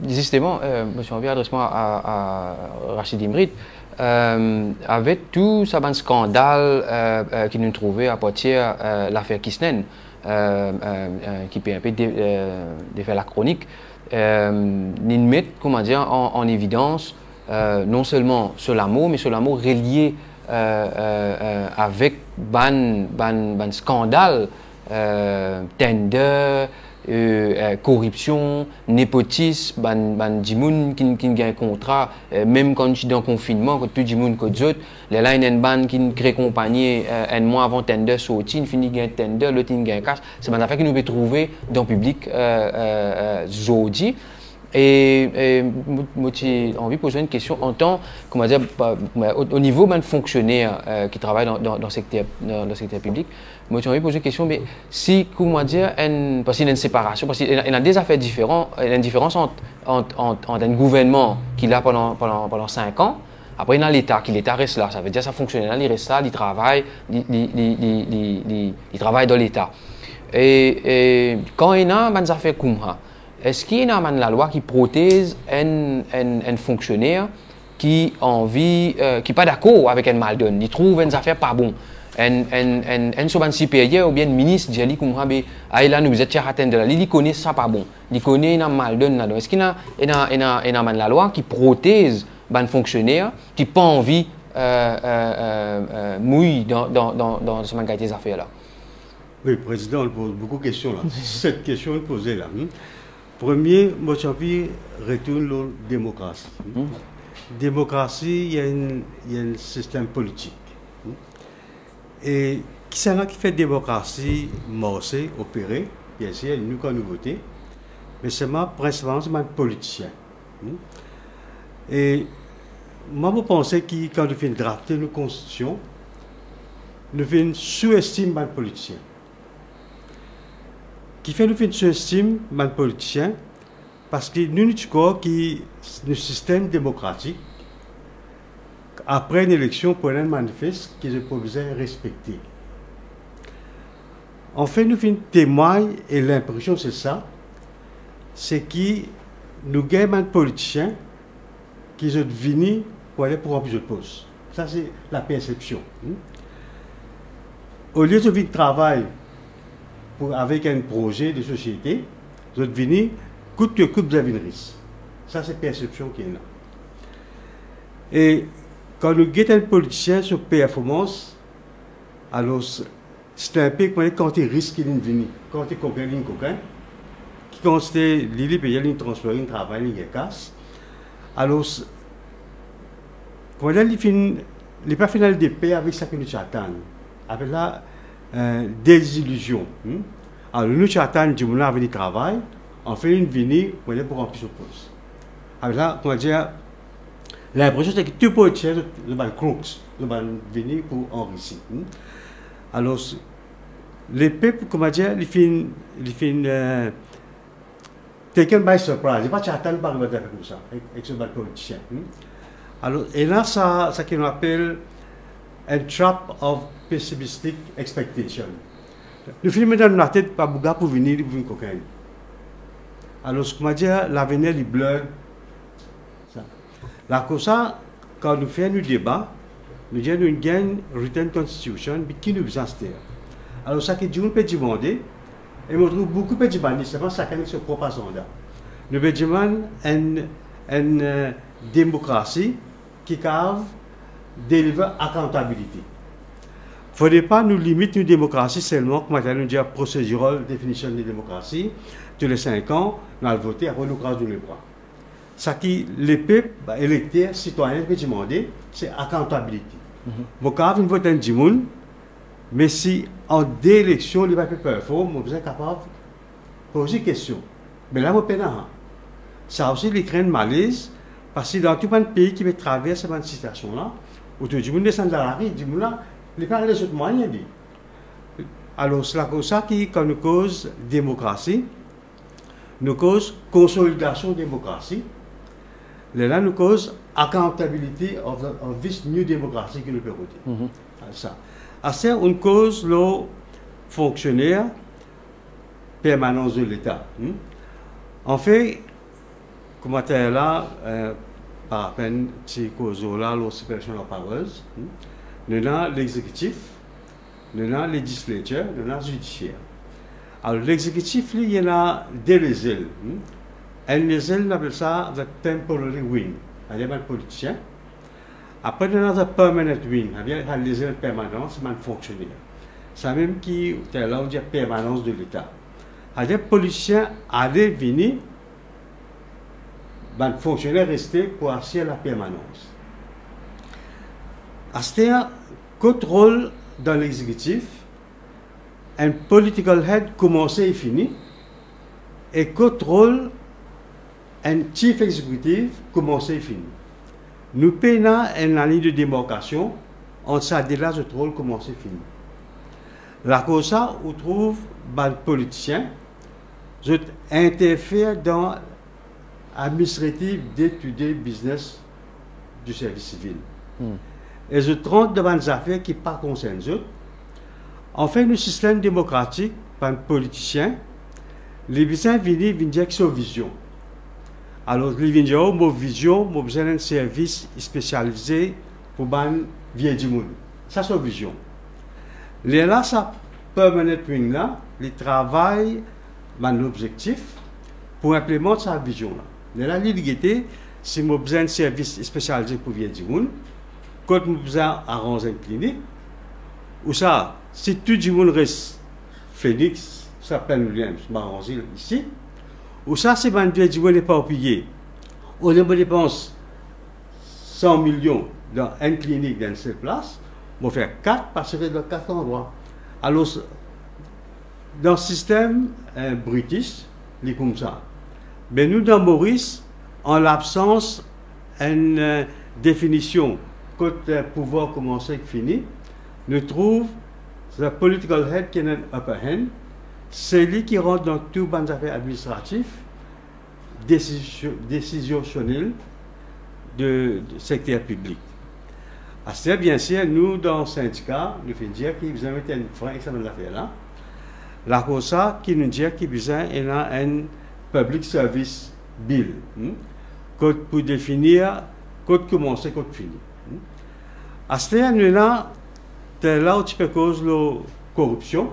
Zisteman, euh, mo ti anvi adres mwa a, a Rachid Imrit, euh, avek tou sa bann skandal, euh, euh, ki nou trouve apartir, euh, lafer Kisnen, euh, euh, euh, ki pe inpe de-, euh, defer lakronik, euh, li met, kouma dir, an, an evidans, euh, non selman so lamor, me so lamor relie, euh, euh, euh, avek bann, bann, bann skandal, euh, tender, euh, euh, koripsion, nepotis, bann, bann dimoun ki, ki gagn kontra, euh, mem kan ti dan konfinnman, kot tou dimoun kot zot, lerla ena enn bann ki kre konpagni, euh, enn mwa avan tender sorti, inn fini gagn tender, lot inn gagn kas. Se bann zafer ki nou pe trouve dan piblik, euh, euh, euh, zordi. E, e mo, mo ti anvi poz enn kestion antan, kouma dir, pa, o, o nivo bann fonksioner, euh, ki travay dan, dan, dan sekter, dan, dan sekter piblik, mo ti anvi poz kestion, me si, kouma dir, enn, parski ena enn separasion, parski ena, ena de zafer diferan, ena enn diferans ant, ant, ant, ant enn gouvernman ki la pandan, pandan, pandan sink an, apre ena Leta, ki Leta res la, savedir sa fonksioner la, li res la, li travay, li, li travay dan Leta. E, e kan ena bann zafer koumsa, eski ena bann lalwa ki protez enn, enn, enn fonksioner ki anvi, euh, ki pa dakor avek enn maldonn, li trouv enn zafer pa bon, enn, enn, enn, enn so bann siperyer oubien enn minis dir li koumsa, be, ay la, nou bizin tir sa tender la, li, li kone sa pa bon, li kone ena maldonn ladan. Eski ena, ena, ena, ena bann lalwa ki protez bann fonksioner ki pa anvi, euh, euh, euh, euh, mouy dan, dan, dan, dan sa bann kalite zafer la? Wi, Prezidan, ou poz boukou kestion la. Set kestion ou poze la, hmm. Premie, mo ti anvi retourn lor demokrasi, hmm. Demokrasi, li enn, li enn sistem politik, hmm. E Kisannla ki fer demokrasi marse, opere? Biensir, nou kan nou vote, me selman prinsipalman se bann politisien. Hmm? E mwa, mo panse ki kan nou finn drafte nou konstitision, nou finn souestim bann politisien. Kifer nou finn souestim bann politisien? Parski nou, nou ti krwar ki nou sistem demokratik, apre enn eleksion, pou ena enn manifes ki zot pou bizin respekte. Anfin, nou finn temwagn, e linpresion se sa, se ki nou gagn bann politisien ki zot vini pou ale pou ranpli zot pos. Sa se lapersepsion, hmm? Olie zot vinn travay pou, avek enn proze de sosiete, zot vini kout ke kout, zot vinn ris. Sa se persepsion ki ena. E kan nou get enn politisien so performans, alor, se enpe kouma kan ti ris ki linn vini, kan ti kokin linn kokin, ki kan ti li, li peye, linn transfere, linn travay, linn gagn kas. Alor, kouma dir, li finn, li pa finn al deper avek seki nou ti atann. Apel la, eh, dezilizion, hmm? Alor, nou ti atann dimoun la vini travay, anfin linn vini, kouma dir, pou ranpli so pos. Apel la, kouma dir, linpresion se ki tou politisien, zot, zot bann crooks, zot bann vini pou anrisi, hmm? Alor, lepep, kouma dir, li finn, li finn, eh, taken by surprise. Li pa ti atann pou ariv enn zafer koumsa, ek, ek so bann politisien, hmm? Alor, ena sa, seki nou apel a trap of pessimistic expectation. Nou finn met dan nou latet, pa bouga pou vini, li pou vinn kokin. Alor, kouma dir, lavenir li blur. Sa. Lakoz sa, kan nou fer nou deba, nou dir nou gagn written constitution, me ki nou bizin aster? Alor, seki dimoun pe dimande, e mo trouv boukou pe dimann li, selman sakenn ek so prop azanda. Nou pe dimann enn, enn, eh, demokrasi ki kapav deliver accountability. Fode pa nou limit nou demokrasi selman, kouma nou dir, procedural definition de demokrasi, tou le sink an, nou al vote, apre nou kraz nou lebra. Seki lepep, ba elekter, sitwayin pe dimande, se accountability. Mhm. Mo kapav vinn vot enn dimoun, me si an de eleksion li pa pe perform, mo bizin kapav poz li kestion. Me la mo pena. Sa osi li kre enn malez, parski dan tou bann pei ki pe travers bann sitiasion la, ou trouv dimoun desann dan lari, dimoun la, li pa les zot mwayin li. Alor, se lakoz sa ki, kan nou koz demokrasi, nou koz konsolidasion demokrasi, lerla nou koz accountability of, the, of this new democracy ki nou pe rode. Mhm. Sa. Aster, nou koz lor fonksioner, permanans de Leta. Hmm? Anfin, kouma dir la, eh, par lapenn ti koz la lor separation of powers, hmm? Nou ena lexekitif, nou ena legislature, nou ena zidisier. Alor, lexekitif, li, li ena de lezel, hmm? Enn lezel, nou apel sa the temporary wing, savedir bann politisien. Apre, nou ena the permanent wing, savedir sa lezel permanan, se bann fonksioner. Samem ki, lerla ou dir permanans de Leta. Savedir politisien ale vini, bann fonksioner reste pou asir lapermanans. Aster, kot rol dan lexekitif, enn political head koumanse e fini, e kot rol enn chief executive koumanse e fini. Nou pena enn lalinn de demarkasion ant sa de la, zot rol koumanse e fini. Lakoz sa, ou trouv bann politisien, zot interfer dan administrative day-to-day business di servis sivil. Hmm. E zot rant dan bann zafer ki pa konsern zot. Anfin, nou sistem demokratik, bann politisien, li bizin vini, vinn dir ki so vizion. Alor, li vinn dir, "Oh, mo vizion, mo bizin enn servis spesialize pou bann vie dimoun." Sa so vizion. Lerla sa permanent wing la, li travay bann lobzektif pou inplimant sa vizion la. Lerla li, li gete, si mo bizin servis spesialize pou vie dimoun, kot mo bizin aranz enn klinik, ou sa, si tou dimoun res Phoenix, sa Plaine Williams, mo aranz li isi, ou sa, si bann vie dimoun eparpiye, olie mo depans san milion dan enn klinik dan enn sel plas, mo fer kat, parski dan kat landrwa. Alor, dan sistem, eh, British, li koumsa. Me nou, dan Moris, an labsans enn, eh, definision kot, eh, pouvwar koumanse ek fini, nou trouv the political head ki ena enn upper hand, seli ki rant dan tou bann zafer administratif, desizio-, desizisionel de, de sekter piblik. Aster, biensir, nou, dan sindika, nou finn dir ki bizin met enn fren ek sa bann zafer la. Lakoz sa ki nou dir ki bizin ena enn Public Service Bill, hmm? Kot pou definir kot koumanse, kot fini, hmm? Aster, nou ena, tel la ou ti pe koz lor koripsion,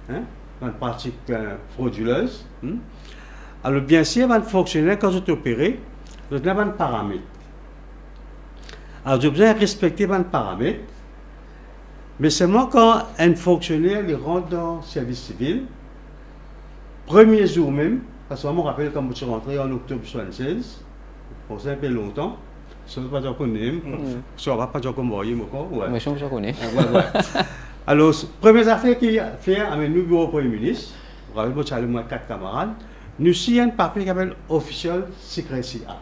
hein, bann pratik, eh, frodilez, hmm? Alor, biensir, bann fonksioner, kan zot opere, zot ena bann paramet. Alor, zot bizin respekte bann paramet, me selman kan enn fonksioner, li rant dan servis sivil, premie zour mem, parski mwa, mo rapel kan mo ti rantre an oktob swasann-sez, bon, sa enpe lontan, sa pa ti kone, mm, sa pa, pa ti ankor marye, mo krwar, wi. Mwa, mo ti kone. Ah, wi, wi. Alor, premie zafer ki fer, amenn nou biro Premie Minis, mo rapel mo ti al mwa kat kamarad, nou sign enn papie ki apel Official Secrecy Act.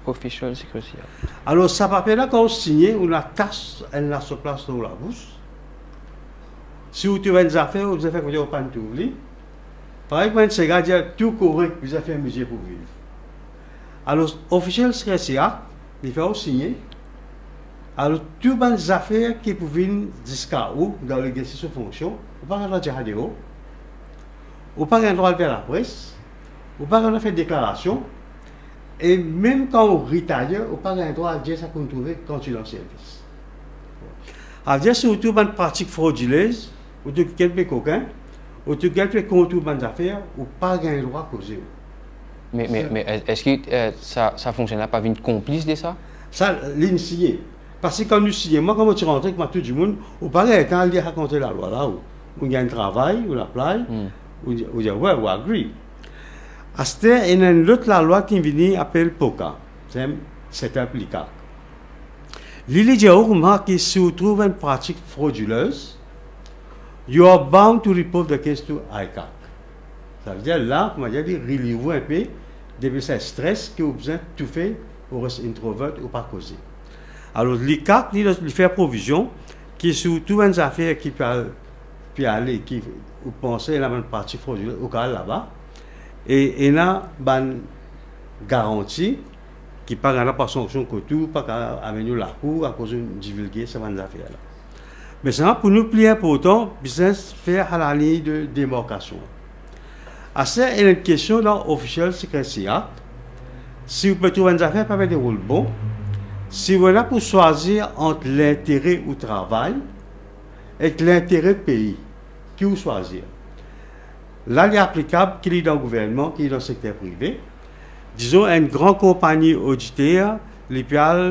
Official Secrecy Act. Alor, sa papie la, kan ou signe, ou ena tas enn lasoplas lor labous. Si ou trouv enn zafer, ou bizin fer koumsi ou pa'nn trouv li. Parey kouma enn sega dir, tou korek, bizin fer mize pou viv. Alor, Official Secrecy Act, li fer ou signe. Alor, tou bann zafer ki pou vinn ziska ou, dan legzersis ou fonksion, ou pa gagn drwa dir deor. Ou pa gagn drwa al ver lapres. Ou pa gagn drwa fer deklarasion. E mem kan ou retaye, ou pa gagn drwa al dir sa ki ou trouve kan ou ti dan servis. Savedir, si ou trouv bann pratik frodilez, ou trouv kikenn pe kokin, ou trouv kikenn pe kontourn bann zafer, ou pa gagn drwa koze. Me, me, me es-, eski, eh, sa, sa fonksioner la pa vinn konplis de sa? Sa, li signe. Parski kan nou signe, mwa, kan mo ti rantre ek mwa tou dimoun, ou pa gagn tan al lir sa kontrelalwa la, ou, ou gagn travay, ou apply, hmm, ou di-, ou dir, wi, ou agree. Aster, ena enn lot lalwa ki vini, apel POCA, se, se enn POCA. Li, li dir ou kouma ki si ou trouv enn pratik frodilez, you are bound to report the case to ICAC. Savedir la, kouma dir, li relieve ou enpe depi sa stres ki ou bizin toufe, ou res introvert, ou pa koze. Alor, ICAC, li, li fer provizion ki si ou trouv enn zafer ki pe al, pe ale, ki ou panse ena bann pratik frodilez, ou kapav al laba, e ena bann garanti ki pa gagn pa sanksion kot ou, pa kapav amenn ou lakour akoz ou divilge sa bann zafer la. Me sa, pou nou pli inportan, bizin fer sa laliny de demarkasion. Aster, ena enn kestion dan Official Secrecy Act, si ou pe trouv enn zafer pa pe deroul bon, si ou ena pou swazir ant lintere ou travay ek lintere pei, ki ou swazir? La, li aplikab ki li dan gouvernman, ki li dan sekter prive. Dizon, enn gran konpagni oditer, li pe al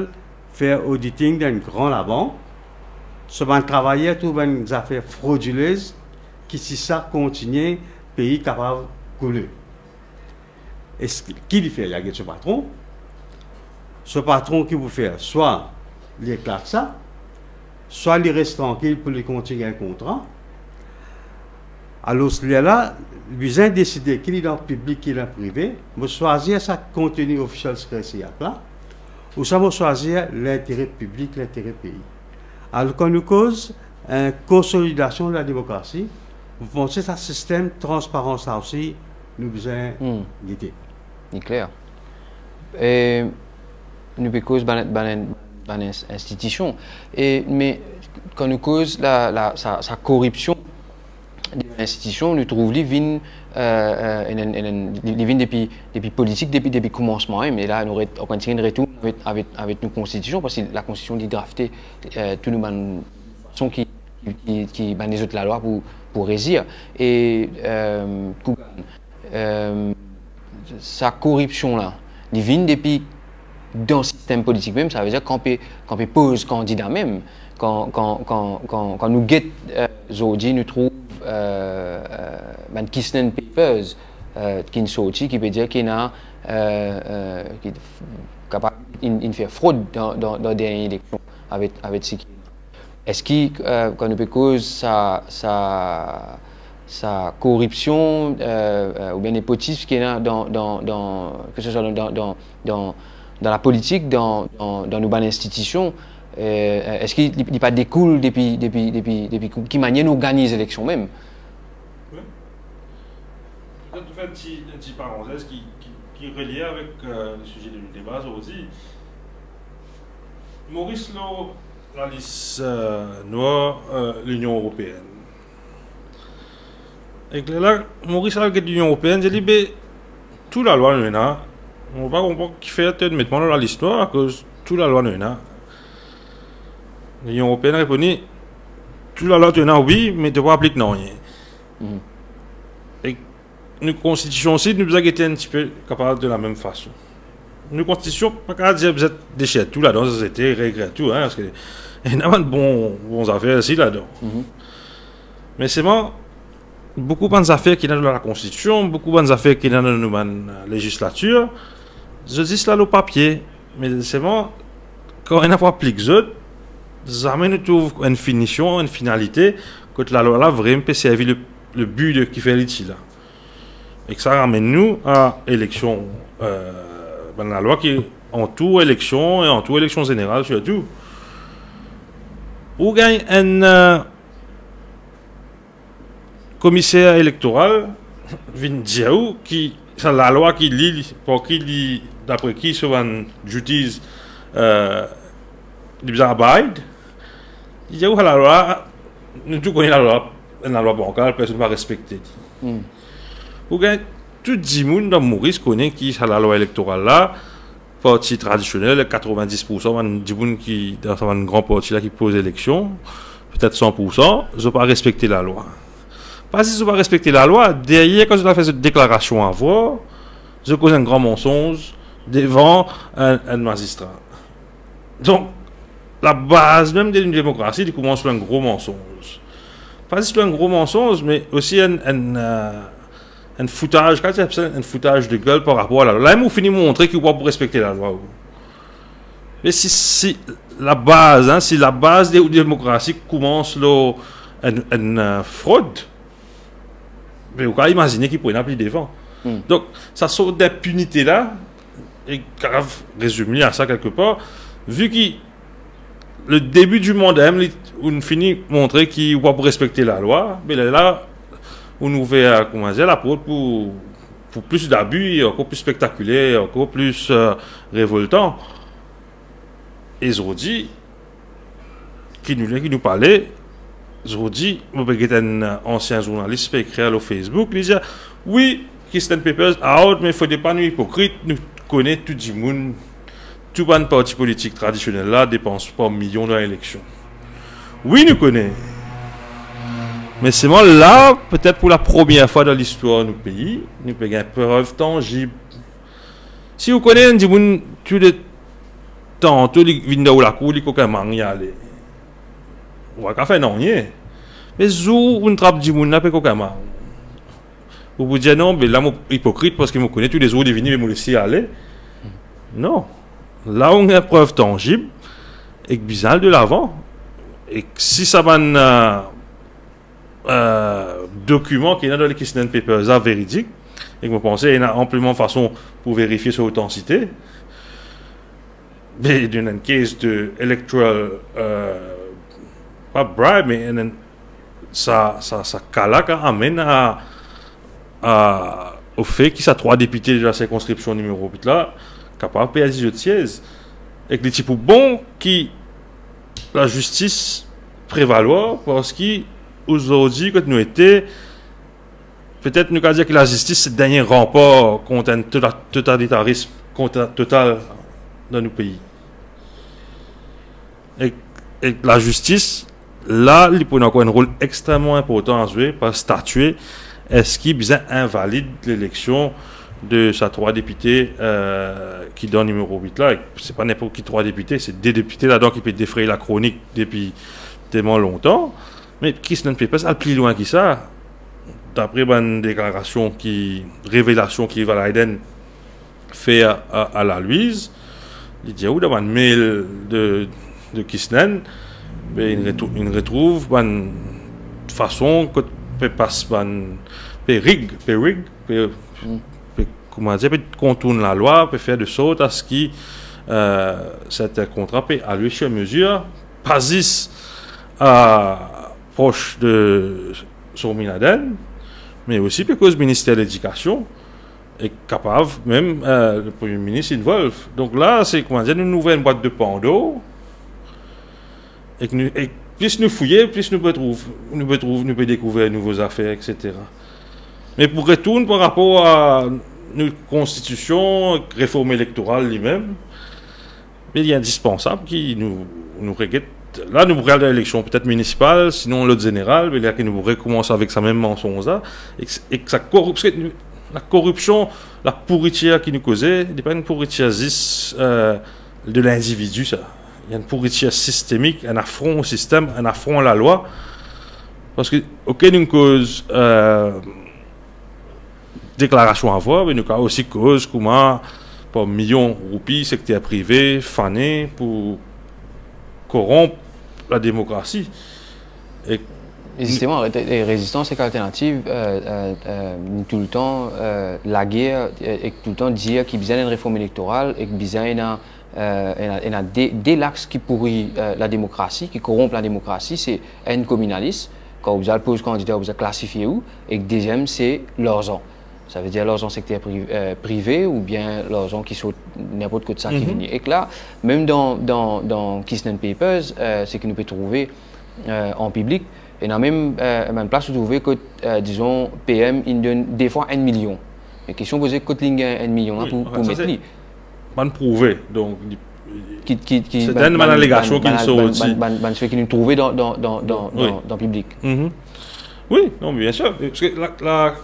fer auditing dan enn gran labank. So bann travayer trouv enn zafer frodilez ki si sa kontinie, pei kapav koule. Eski, ki li fer? Li al get so patron. So patron ki pou fer? Swa li eklat sa, swa li res trankil pou li kontign gagn kontra. Alor, lerla, li bizin deside ki li dan piblik, ki li dan prive. Mo swazir sa konteni Official Secrecy Act la, ouswa mo swazir lintere piblik, lintere pei. Alor, kan nou koz, eh, konsolidasion de la demokrasi, mo panse sa sistem transparans la osi, nou bizin, hmm, gete. Li kler. E nou pe koz bann, bann, bann ins-, institision. E, me kan nou koz la, la, sa, sa koripsion de bann institision, nou trouv li vinn, eh, eh, enn, enn, enn, li, li vinn depi, depi politik, depi, depi koumansman, hein, me la, nou ret-, nou kontign retourn avek, avek, avek nou konstitision, parski lakonstitision, li drafte, eh, tou nou bann fason ki, ki, ki, ki bann lezot lalwa pou, pou rezir. E, eh, kou-, eh, sa koripsion la, li vinn depi dan sistem politik mem, savedir kan pe, kan pe poz kandida mem, kan, kan, kan, kan, kan nou get, eh, zordi nou trouv, eh, eh, bann Kisnen Papers, eh, ki'nn sorti, ki pe dir ki ena, eh, eh, ki f-, kapav inn, inn fer frod dan, dan, dan dernie eleksion avek, avek seki Eski, euh, kan nou pe koz sa, sa, sa koripsion, euh, euh, oubien nepotism ki ena dan, dan, dan, ke se swa dan, dan, dan, dan, dan lapolitik, dan, dan, dan nou bann institision, euh, euh, eski li, li pa dekoul depi, depi, depi, depi ki, ki manier nou organiz eleksion mem? Wi. Petet nou fer enn ti, enn ti parantez ki, ki, ki relie avek, euh, le size de deba zordi. Moris lor lalis, euh, nwar, euh, Linion Eropeenn. Ek lerla, Moris al get Linion Eropeenn, dir li, "Be, tou lalwa nou ena, mo pa konpran kifer to met mwa lor lalis nwar, akoz tou lalwa nou ena." Linion Eropeenn reponn li, "Tou lalwa to ena, wi, me to pa aplik nanye." Mhm. Ek nou konstitision osi, nou bizin gete enn tipe kapav de lamem fason. Nou konstitision pa kapav dir bizin dechir tou ladan, sa se te regret tou, hein, parski ena bann bon, bon zafer osi ladan. Mhm. Me selman, boukou bann zafer ki ena dan lakonstitision, boukou bann zafer ki ena dan nou bann, euh, lezislatir, zot zis la lor papie. Me selman, kan ena pou aplik zot, zame nou trouv enn finision, enn finalite, kot lalwa la vremem pe servi le, le bi de kifer li ti la. Ek sa ramenn nou a eleksion, euh, bann lalwa ki antour eleksion e antour eleksion zeneral sirtou. Ou gagn enn, euh, komiser elektoral vinn dir ou ki sa lalwa ki li, par ki li, dapre ki so bann duties, euh, li bizin abide, li dir ou sa lalwa, nou tou kone lalwa, enn lalwa bankal, personn pa respekte li. Hmm. Ou gagn tou dimoun dan Moris kone ki sa lalwa elektoral la, parti tradisionel, katrevin-dis poursan bann dimoun ki dan sa bann gran parti la ki poz eleksion, petet san poursan, zot pa respekte lalwa. Pa zis zot pa respekte lalwa, deryer kan zot al fer zot deklarasion avwar, zot koz enn gran mansonz devan enn, enn mazistra. Donk, labaz mem de demokrasi, li koumans lor enn gro mansonz. Pa zis lor enn gro mansonz, me osi enn, enn, euh, enn foutaz, kan ti apel sa enn foutaz de gel par rapor a lalwa. La mem ou fini montre ki ou pa pou respekte lalwa, ou. Me si, si labaz, hein, si labaz de demokrasi koumans lor enn, enn, euh, frod, me ou kapav imazine ki pou ena pli devan. Hmm. Donk, sa sort dinpinite la, e kapav rezim li a sa kelkepar, vi ki le debi di manda mem, li, ou'nn fini montre ki ou pa pou respekte lalwa, me lerla, ou'nn ouver, kouma dir, laport pou, pou plis dabi, ankor plis spektakiler, ankor plis, euh, revoltan. E zordi, ki nou la, ki nou pale, zordi, mo pe get enn ansien zournalis pe ekrir lor Facebook, li dir, "Wi, Christian Papers out, me fode pa nou ipokrit, nou kone tou dimoun, tou bann parti politik tradisionel la depans par milion dan eleksion." Wi, nou kone. Me selman la, petet pou lapremier fwa dan listwar nou pei, nou pe gagn prev tanzib. Si ou kone enn dimoun, touletan, tou li vinn dan ou lakour, li kokin mang, li ale. Ou pa kapav fer nanye. Me zour ou'nn trap dimoun la pe kokin mang, ou pou dir, "Non, be la mo ipokrit, parski mo kone toulezour li vini, me mo les li ale." Non. La ou gagn prev tanzib, ek bizin al delavan. Ek si sa bann, euh, euh, dokiman ki ena dan le Christian Papers la veridik, ek mo panse ena anpleman fason pou verifie so otansite, be, dan enn case de electoral, euh, pa bribe, me enn, enn, sa, sa, sa ka la kapav amenn a, a, o fe ki sa trwa depite de la sirkonskripsion nimero wit la kapav perdi zot siez. Ek li ti pou bon ki lazistis prevalwar, parski ozordi, kot nou ete, petet nou kapav dir ki lazistis se dernie ranpar kont enn tota-, totalitarism, kont total dan nou pei. Ek, ek lazistis, la, li pou ena ankor enn rol extreman inportan a zwe, par statie, eski bizin invalid leleksion de sa trwa depite, euh, ki dan nimero wit la. Se pa ninport ki trwa depite, se de depite ladan ki pe defrey lakronik depi telman lontan. Me Christian Papers al pli lwin ki sa. Dapre bann deklarasion ki, revelasion ki Eva Leiden fer a, a, a Lalwiz, li dir ou dan bann mail de, de Christian, Pe inn retrou-, inn retrouv bann fason kot pe pas bann, pe rig, pe rig, pe, pe, kouma dir, pe kontourn lalwa, pe fer de sort a se ki, eh, sertin kontra pe al sur mezir, pa zis a pros de Sourmi Laden, me osi pe koz Minister Ledikasion, e kapav mem, eh, le Premie Minis involve. Donk la, se, kouma dir, nou, nou ouver enn bwat de Pandor, e ki nou, e plis nou fouye, plis nou pe trouv, nou pe trouv, nou pe dekouver nouvo zafer, et cetera. Me pou retourn par rapor a nou konstitision, reform elektoral limem, me li indispensab ki nou, nou reget. La, nou pou al dan eleksion, petet minisipal, sinon lot zeneral, me la ki nou pou rekoumans avek sa mem mansonz la, e, e sa korip-, parski nou, la koripsion, la pouritir ki nou koze, li pa enn pouritir zis, eh, de lindividi, sa. Li enn pouritir sistemik, enn afron o sistem, enn afron a lalwa. Parski, ok, nou koz, eh, deklarasion a vwa, me nou kav osi koz kouma par milion roupi sekter prive fane pou koronp lademokrasi. E E zisteman, re-, re-, Rezistans ek Alternativ, eh, eh, eh, nou toultan, eh, lager, eh, ek toultan dir ki bizin enn reform elektoral, ek bizin ena, eh, ena, ena de, de lax ki pouri, eh, lademokrasi, ki koronp lademokrasi, se enn kominalis, kan ou bizin al poz kandida, ou bizin klasifie ou, ek deziem, se larzan. Savedir larzan sekter pri-, eh, prive oubien larzan ki sort ninport kot sa ki Mhm. vini. Ek la, mem dan, dan, dan Kisnen Papers, eh, seki nou pe trouve, eh, an piblik, ena mem, eh, bann plas ou trouve kot, eh, dizon, P M inn donn de fwa enn milion. Me kestion poze, kot li inn gagn enn milion la Wi, pou, anfet, pou sa met se li? Bann prouve, donk, li Ki, ki, ki, se bann, dan bann, bann alegasion bann, ki bann, sorti. Bann, bann, bann, bann seki nou trouve dan, dan, dan, dan, Wi. dan, dan piblik. Mhm. Wi, non, biensir. Parski la, la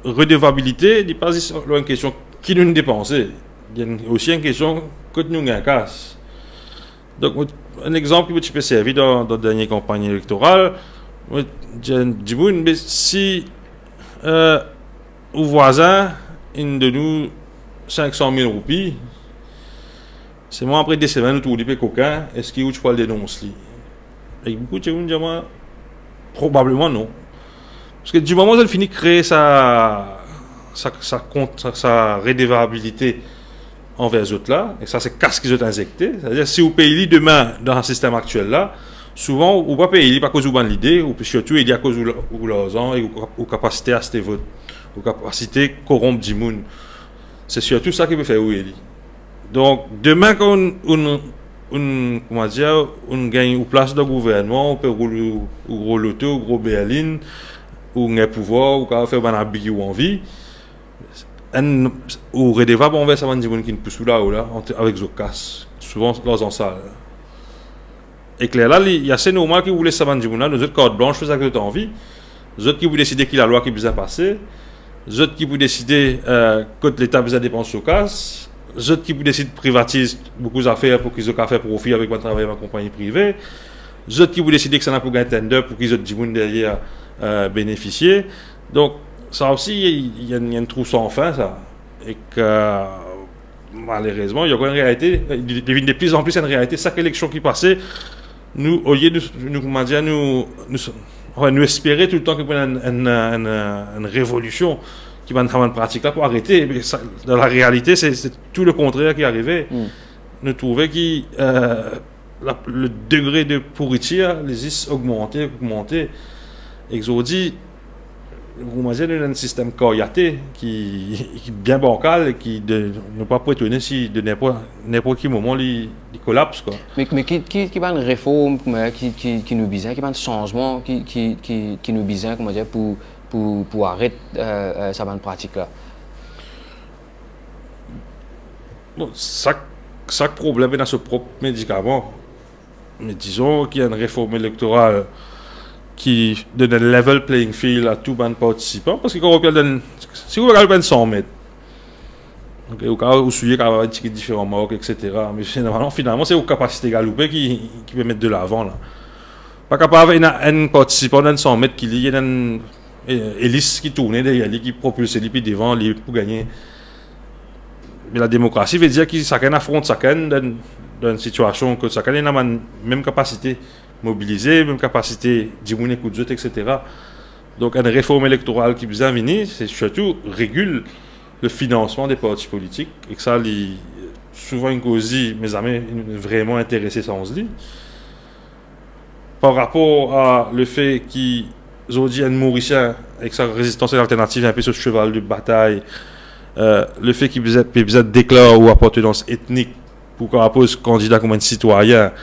redevabilite, li pa zis enn kestion ki nou depanse. Li osi enn kestion kot nou gagn kas. Donk, mo, enn exanp ki mo ti pe servi dan, dan dernie kanpagn elektoral, mo dir enn dimoun, me si, eh, ou vwazin inn donn ou sink san mil roupi, selman apre de semenn, ou trouv li pe kokin, eski ou ti pou al denons li? E boukou dimoun dir mwa, probableman non. Parski di moman zot fini kree sa, sa, sa kont, sa, sa redevabilite anver zot la, e sa se kas ki zot inzekte. Setadir, si ou pey li demin dan sistem aktiel la, souvan ou pa pey li akoz ou bann lide, ou sirtou pey li akoz ou la-, ou larzan e ou, ou kapasite aste vot, ou kapasite koronp dimoun. Se sirtou sa ki pe fer ou eli. Donk, demin kan ou, ou, ou, kouma dir, ou gagn ou plas dan gouvernman, ou pe roul ou, ou gro loto, ou gro berlinn, ou gagn pouvwar, ou kapav fer bann abi ki ou anvi, enn, ou redevab anver sa bann dimoun ki pous ou lao la, ant-, avek zot kas. Souvan, larzan sal. Ek lerla, li, li ase normal ki ou les sa bann dimoun la donn zot kart blans, fer sa ki zot anvi. Zot ki pou deside ki lalwa ki bizin pase. Zot ki pou deside, eh, kot Leta bizin depans so kas. Zot ki pou deside privatiz boukou zafer pou ki zot kapav fer profi avek bann travayer bann konpagni prive. Zot ki pou deside kisannla pou gagn tender pou ki zot dimoun deryer, eh, benefisie. Donk, sa osi, li, li enn, li enn trou san fin, sa. Ek, eh, malerezman, li ankor enn realite, li, li vinn de pli an pli enn realite. Sak eleksion ki pase, nou, olie nou, nou, kouma dir, nou, nou, anfin, nou espere toultan ki pou ena enn, enn, enn, enn revolision, ki bann, sa bann pratik la pou arete. Me sa, dan larealite, se, se tou lekontrer ki arive. Hmm. Nou trouve ki, eh, la, le degre de pouritir, li zis ogmante, ogmante. Ek zordi, kouma dir, nou dan enn sistem karyate ki, ki bien bankal e ki de, nou pa pou etone si de ninport, ninport ki moman li, li kolaps, kwa. Me, me ki, ki, ki bann reform, kouma, ki, ki, ki nou bizin, ki bann sanzman ki, ki, ki, ki nou bizin, kouma dir, pou, pou, pou aret, eh, eh, sa bann pratik la? Bon, sak, sak problem ena so prop medikaman. Me dizon ki enn reform elektoral ki donn enn level playing field a tou bann partisipan, parski kan ou pe al dan, si ou pe al dan san met, ok, ou ka, ou souye kapav tir diferan mark, et cetera. Me se normalman, finalman, se ou kapasite galoupe ki, ki pe met delavan la. Pa kapav ena enn partisipan dan san met ki li, ena enn, eh, elis ki tourne deryer li, ki propilse li pi devan, li pou gagne. Me lademokrasi ve dir ki sakenn afront sakenn dan, dan enn sitiasion kot sakenn ena bann mem kapasite mobilize, mem kapasite dimoun ekout zot, et cetera. Donk, enn reform elektoral ki bizin vini, se sirtou regil le finansman de parti politik, ek sa, li souvan inn koze, me zame inn vreman interese sanz li. Par rapor a lefe ki, zordi, enn Morisien, ek sa Rezistans Alternativ, inpe so seval de batay, eh, lefe ki bizin, pe bizin deklar ou apartenans etnik pou kapav poz kandida kouma enn sitwayin,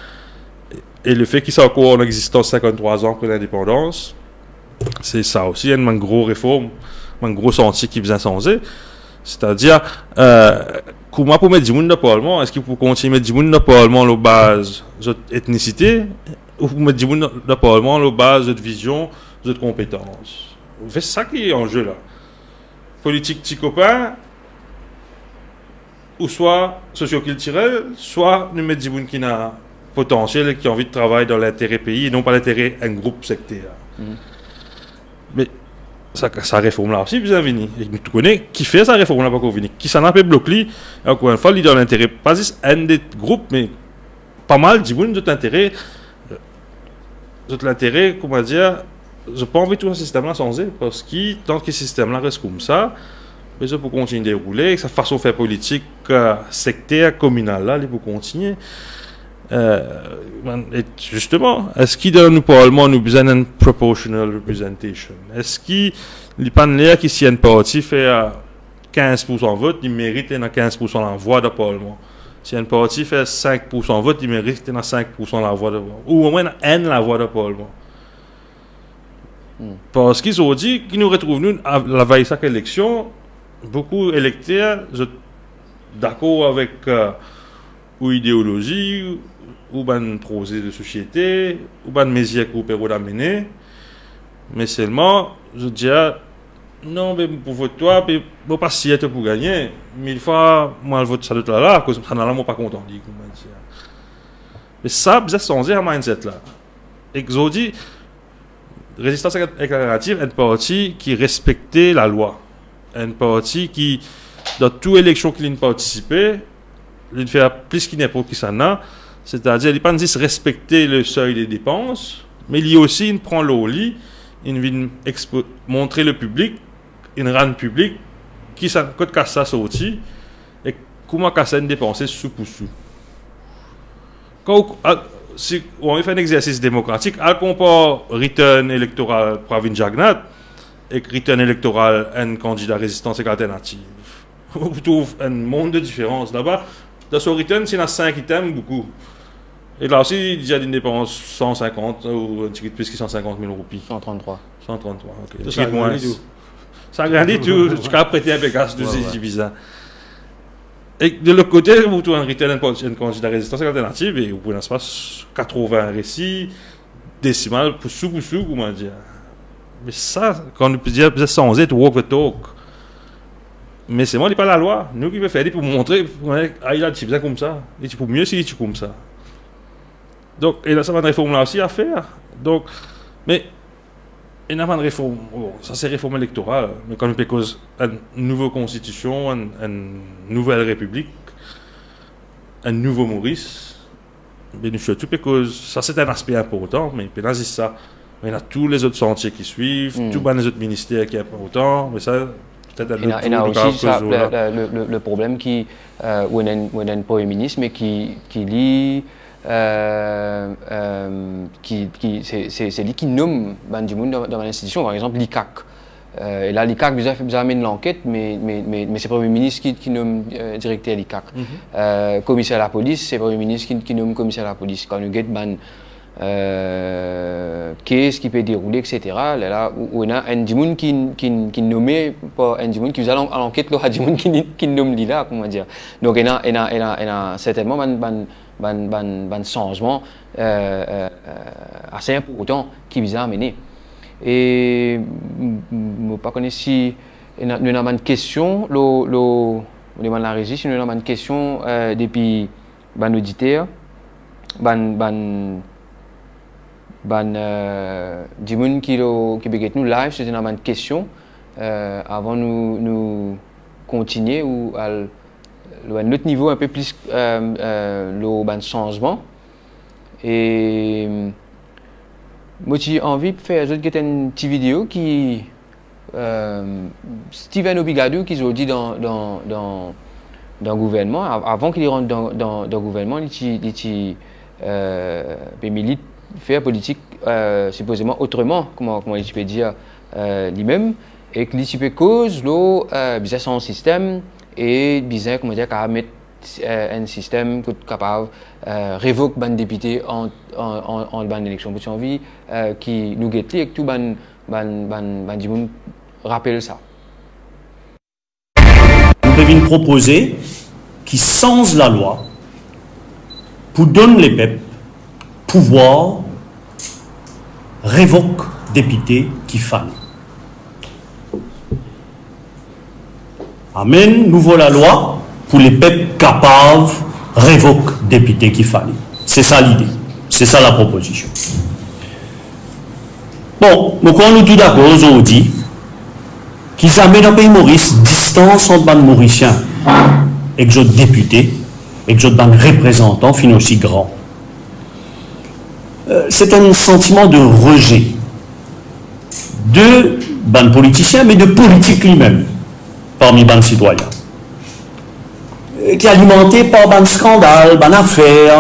e lefe ki sa ankor an egzistans sinkant-trwa zan apre lindepandans, se sa osi enn bann gro reform, bann gro santie ki bizin sanze. Setadir, eh, kouma pou met dimoun dan parlman? Eski pou kontign met dimoun dan parlman lor baz zot etnisite, ou pou met dimoun dan, dan parlman lor baz zot vizion, zot konpetans? Se sa ki anze la. Politik ti kopin, ouswa sosiokiltirel, swa nou met dimoun ki ena potansiel e ki anvi travay dan lintere pei, e non pa lintere enn group sekter. Mhm. Me sa, sa reform la osi bizin vini. E nou tou kone kifer sa reform la pa'kor vini. Kisannla pe blok li? Ankor enn fwa, li dan lintere pa zis enn de group, me pa mal dimoun, zot lintere, zot lintere, kouma dir, zot pa anvi tou sa sistem la sanze, parski tanki sistem la res koumsa, be zot pou kontign deroule, sa fason fer politik, eh, sekter, kominal la, li pou kontigne. Eh, e zisteman, eski dan nou parlman nou bizin enn proportional representation? Eski li pa'nn ler ki si enn parti fer, eh, kinz poursan vot, li merit ena kinz poursan lavwa dan parlman? Si enn parti fer sink poursan vot, li merit ena sink poursan lavwa dan parlman, oumwin ena enn lavwa dan parlman. Hmm. Parski zordi ki nou retrouv nou a, lavey sak eleksion, boukou elekter, zot dakor avek, eh, ou ideolozi, ou bann proze de sosiete, ou bann mezir ki ou pe rod amene, me selman, zot dir, "Non, be, mo pou vot twa, be, mo pa sir to pou gagne, mil fwa, mo al vot sa lot la la, akoz sannla la, mo pa kontan li," kouma dir. Me sa bizin sanze sa mindset la. Ek zordi, Rezistans Alternativ, enn parti ki respekte lalwa. Enn parti ki, dan tou eleksion ki li'nn partisipe, li'nn fer plis ki ninport kisannla, setadir li pa'nn zis respekte le seuil de depans, me li osi inn pran lor li, inn vinn expo-, montre le piblik, inn rann piblik, ki sa, kot kas la sorti, e kouma kas la inn depanse sou pou sou. Kan ou, al, si ou anvi fer enn exersis demokratik, al konpar return elektoral Pravin Jagannath ek return elektoral enn kandida Rezistans ek Alternativ. Ou trouv enn mond de diferans. Laba, dan so return, si ena sink item, boukou. E la osi, li dir li depans san sinkant ou enn tigit plis ki san sinkant mil roupi. San trant-trwa. San trant-trwa, ok. Enn tigit mwins. Sa grann li tou. Sa grann li tou, ti kapav prete inpe kas tou, si bizin. E de lot kote, ou trouv enn return, enn, enn kandida Rezistans ek Alternativ, e ou pou ena spas katrovin resi, desimal, pou sou, pou sou, kouma dir. Me sa, kan nou pe dir, bizin sanze, to walk the talk. Me selman, li pa lalwa. Nou ki pe fer li pou montre, pou montre, ah, li ti bizin koumsa. Li ti pou mie si li ti koumsa. Donk, ena sa bann reform la osi a fer. Donk, me, ena bann reform, bon, sa se reform elektoral, me kan nou pe koz enn nouvo konstitision, enn, enn nouvel repiblik, enn nouvo Moris, be nou sirtou pe koz, sa se enn aspe inportan, me pena zis sa. Me ena tou lezot santie ki swiv, tou bann lezot minister ki inportan, me sa, petet enn lot zour, nou kapav koz lor la. Ena, ena osi sa, le, le, le, le problem ki, euh, ou ena enn, ou ena enn premie minis, me ki, ki li, euh, euh, ki, ki, se, se, se li ki nom bann dimoun dan, dan bann institision, par exanp, l'ICAC. Euh, e la, l'ICAC bizin, bizin amenn lanket, me, me, me, me se premie minis ki, ki nom, euh, direkter l'ICAC. Mhm. Euh, komiser lapolis, se premie minis ki, ki nom komiser lapolis. Kan nou get bann, euh, kes ki pe deroule, et cetera, lerla, ou, ou ena enn dimoun ki, ki, ki nome par enn dimoun ki bizin al an-, al anket lor sa dimoun ki, ki nom li la, kouma dir. Donk, ena, ena, ena, ena sertennman bann, bann, bann, bann, bann sanzman, euh, euh, euh, ase inportan ki bizin amene. E, m-, m-, mo pa kone si ena, nou ena bann kestion, lor, lor, mo demann larezi, si nou ena bann kestion, euh, depi bann oditer, bann, bann, bann, euh, dimoun ki lor, ki pe get nou live, si ena bann kestion, euh, avan nou, nou kontinie ou al lor enn lot nivo, inpe plis, euh, euh, lor bann sanzman. E, Mo ti anvi fer zot get enn ti video ki, eh, Steven Obigadou ki zordi dan, dan, dan, dan gouvernman, av-, avan ki li rant dan, dan, dan gouvernman, li ti, li ti, eh, pe milit, fer politik, eh, sipozeman otreman, kouma, kouma li ti pe dir, eh, limem, ek li ti pe koz lor, eh, bizin sanz sistem e bizin, kouma dir, kapav met, eh, enn sistem kot kapav, eh, revok bann depite ant, ant, ant, ant bann eleksion. Mo ti anvi, eh, ki nou get li ek tou bann, bann, bann, bann dimoun rapel sa. Nou pe vinn propoze ki sanz lalwa pou donn lepep pouvwar revok depite ki fale. Amenn nouvo lalwa pou lepep kapav revok depite ki fale. Se sa lide, se sa lapropozision. Bon, mo krwar nou tou dakor zordi ki zame dan pei Moris, distans ant bann Morisien ek zot depite, ek zot bann reprezantan finn osi gran. Eh, se enn santiman de reze de bann politisien, me de politik limem, parmi bann sitwayin, eh, ki alimante par bann skandal, bann afer,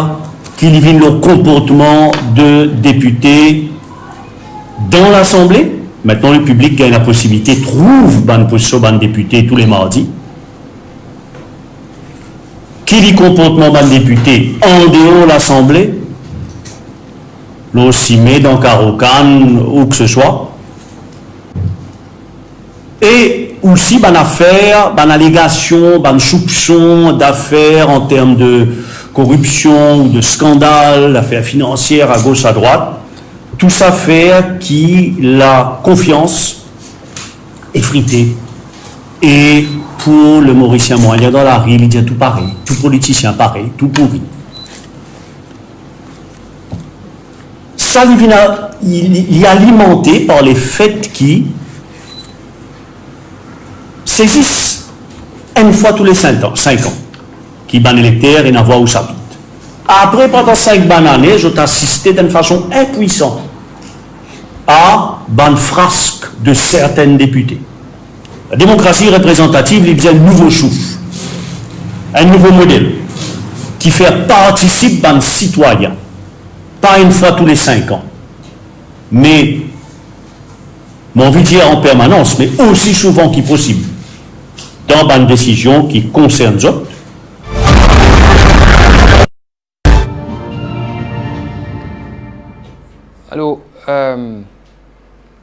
ki li vinn lor konportman de depite dan Lasanble. Aster, lepiblik gagn laposibilite trouv bann pozisyon bann depite tou le mardi. Ki li konportman bann depite andeor Lasanble, lor sime, dan karo kann, ou ki se swa. E osi bann afer, bann alegasion, bann soupson dafer an term de koripsion ou de skandal, zafer finansier agos adrwat, tou sa fer ki lakonfians efrite. E pou le Morisien mwayin dan lari, li dir tou parey, tou politisien parey, tou pouri. Sa li vinn a-, li, li, li alimante par lefet ki se zis enn fwa tou le sink an, sink an, ki bann elekter ena vwa ou sapit. Apre, pandan sink bann ane, zot asiste dan enn fason inpwisan a bann frask de sertenn depite. Lademokrasi reprezantativ, li bizin enn nouvo souf, enn nouvo model ki fer partisip bann sitwayin, pa enn fwa tou le sink an, me, mo anvi dir an permanans, me osi souvan ki posib, dan bann desizion ki konsern zot. Alor, eh,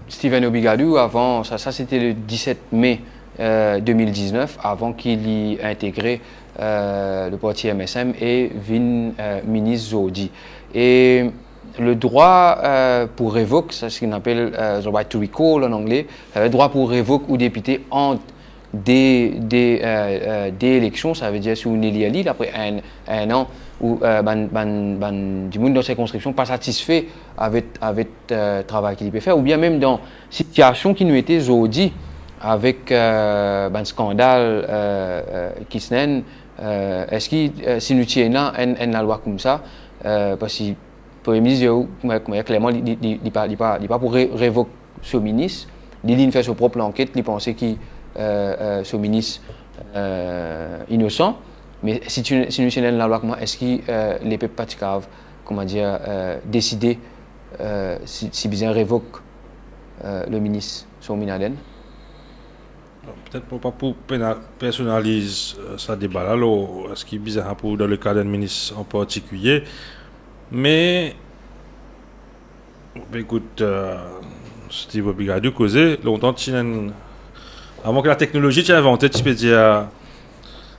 Steven Obigadou, avan sa, sa se te le diset me, eh, de mil diznef, avan ki li integre, eh, le parti M S M e vinn, eh, minis zordi. E le drwa, eh, pou revok, sa se ki nou apel, eh, the right to recall an angle, eh, le drwa pou revok ou depite ant de, de, eh, eh, de eleksion, savedir si ou nelir li, apre enn, enn an, ou, eh, bann, bann, bann dimoun dan sirkonskripsion pa satisfe avek, avek, eh, travay ki li pe fer, oubien mem dan sitiasion ki nou ete zordi avek, eh, bann skandal, eh, eh, ki ti ena, eh, eski, eh, si nou ti ena enn, enn lalwa koumsa, eh, parski Premie Minis, eh, kouma, kouma klerman, li, li, li, li pa, li pa, li pa pou re-, revok so minis, li, li inn fer so prop lanket, li panse ki, eh, eh, so minis, eh, inosan. Me si ti, si nou ti ena enn lalwa koumsa, eski, eh, lepep pa ti kapav, kouma dir, eh, deside, eh, si, si bizin revok, eh, le minis Soumi Naden? Bon, petet mo pa pou pena-, personaliz, eh, sa deba la, lor eski bizin pou dan le ka d'enn minis an partikilie. Me, be, ekout, eh, Steve Obigadou koze, lontan ti ena enn, avan ki lateknolozi ti invante, ti pe dir,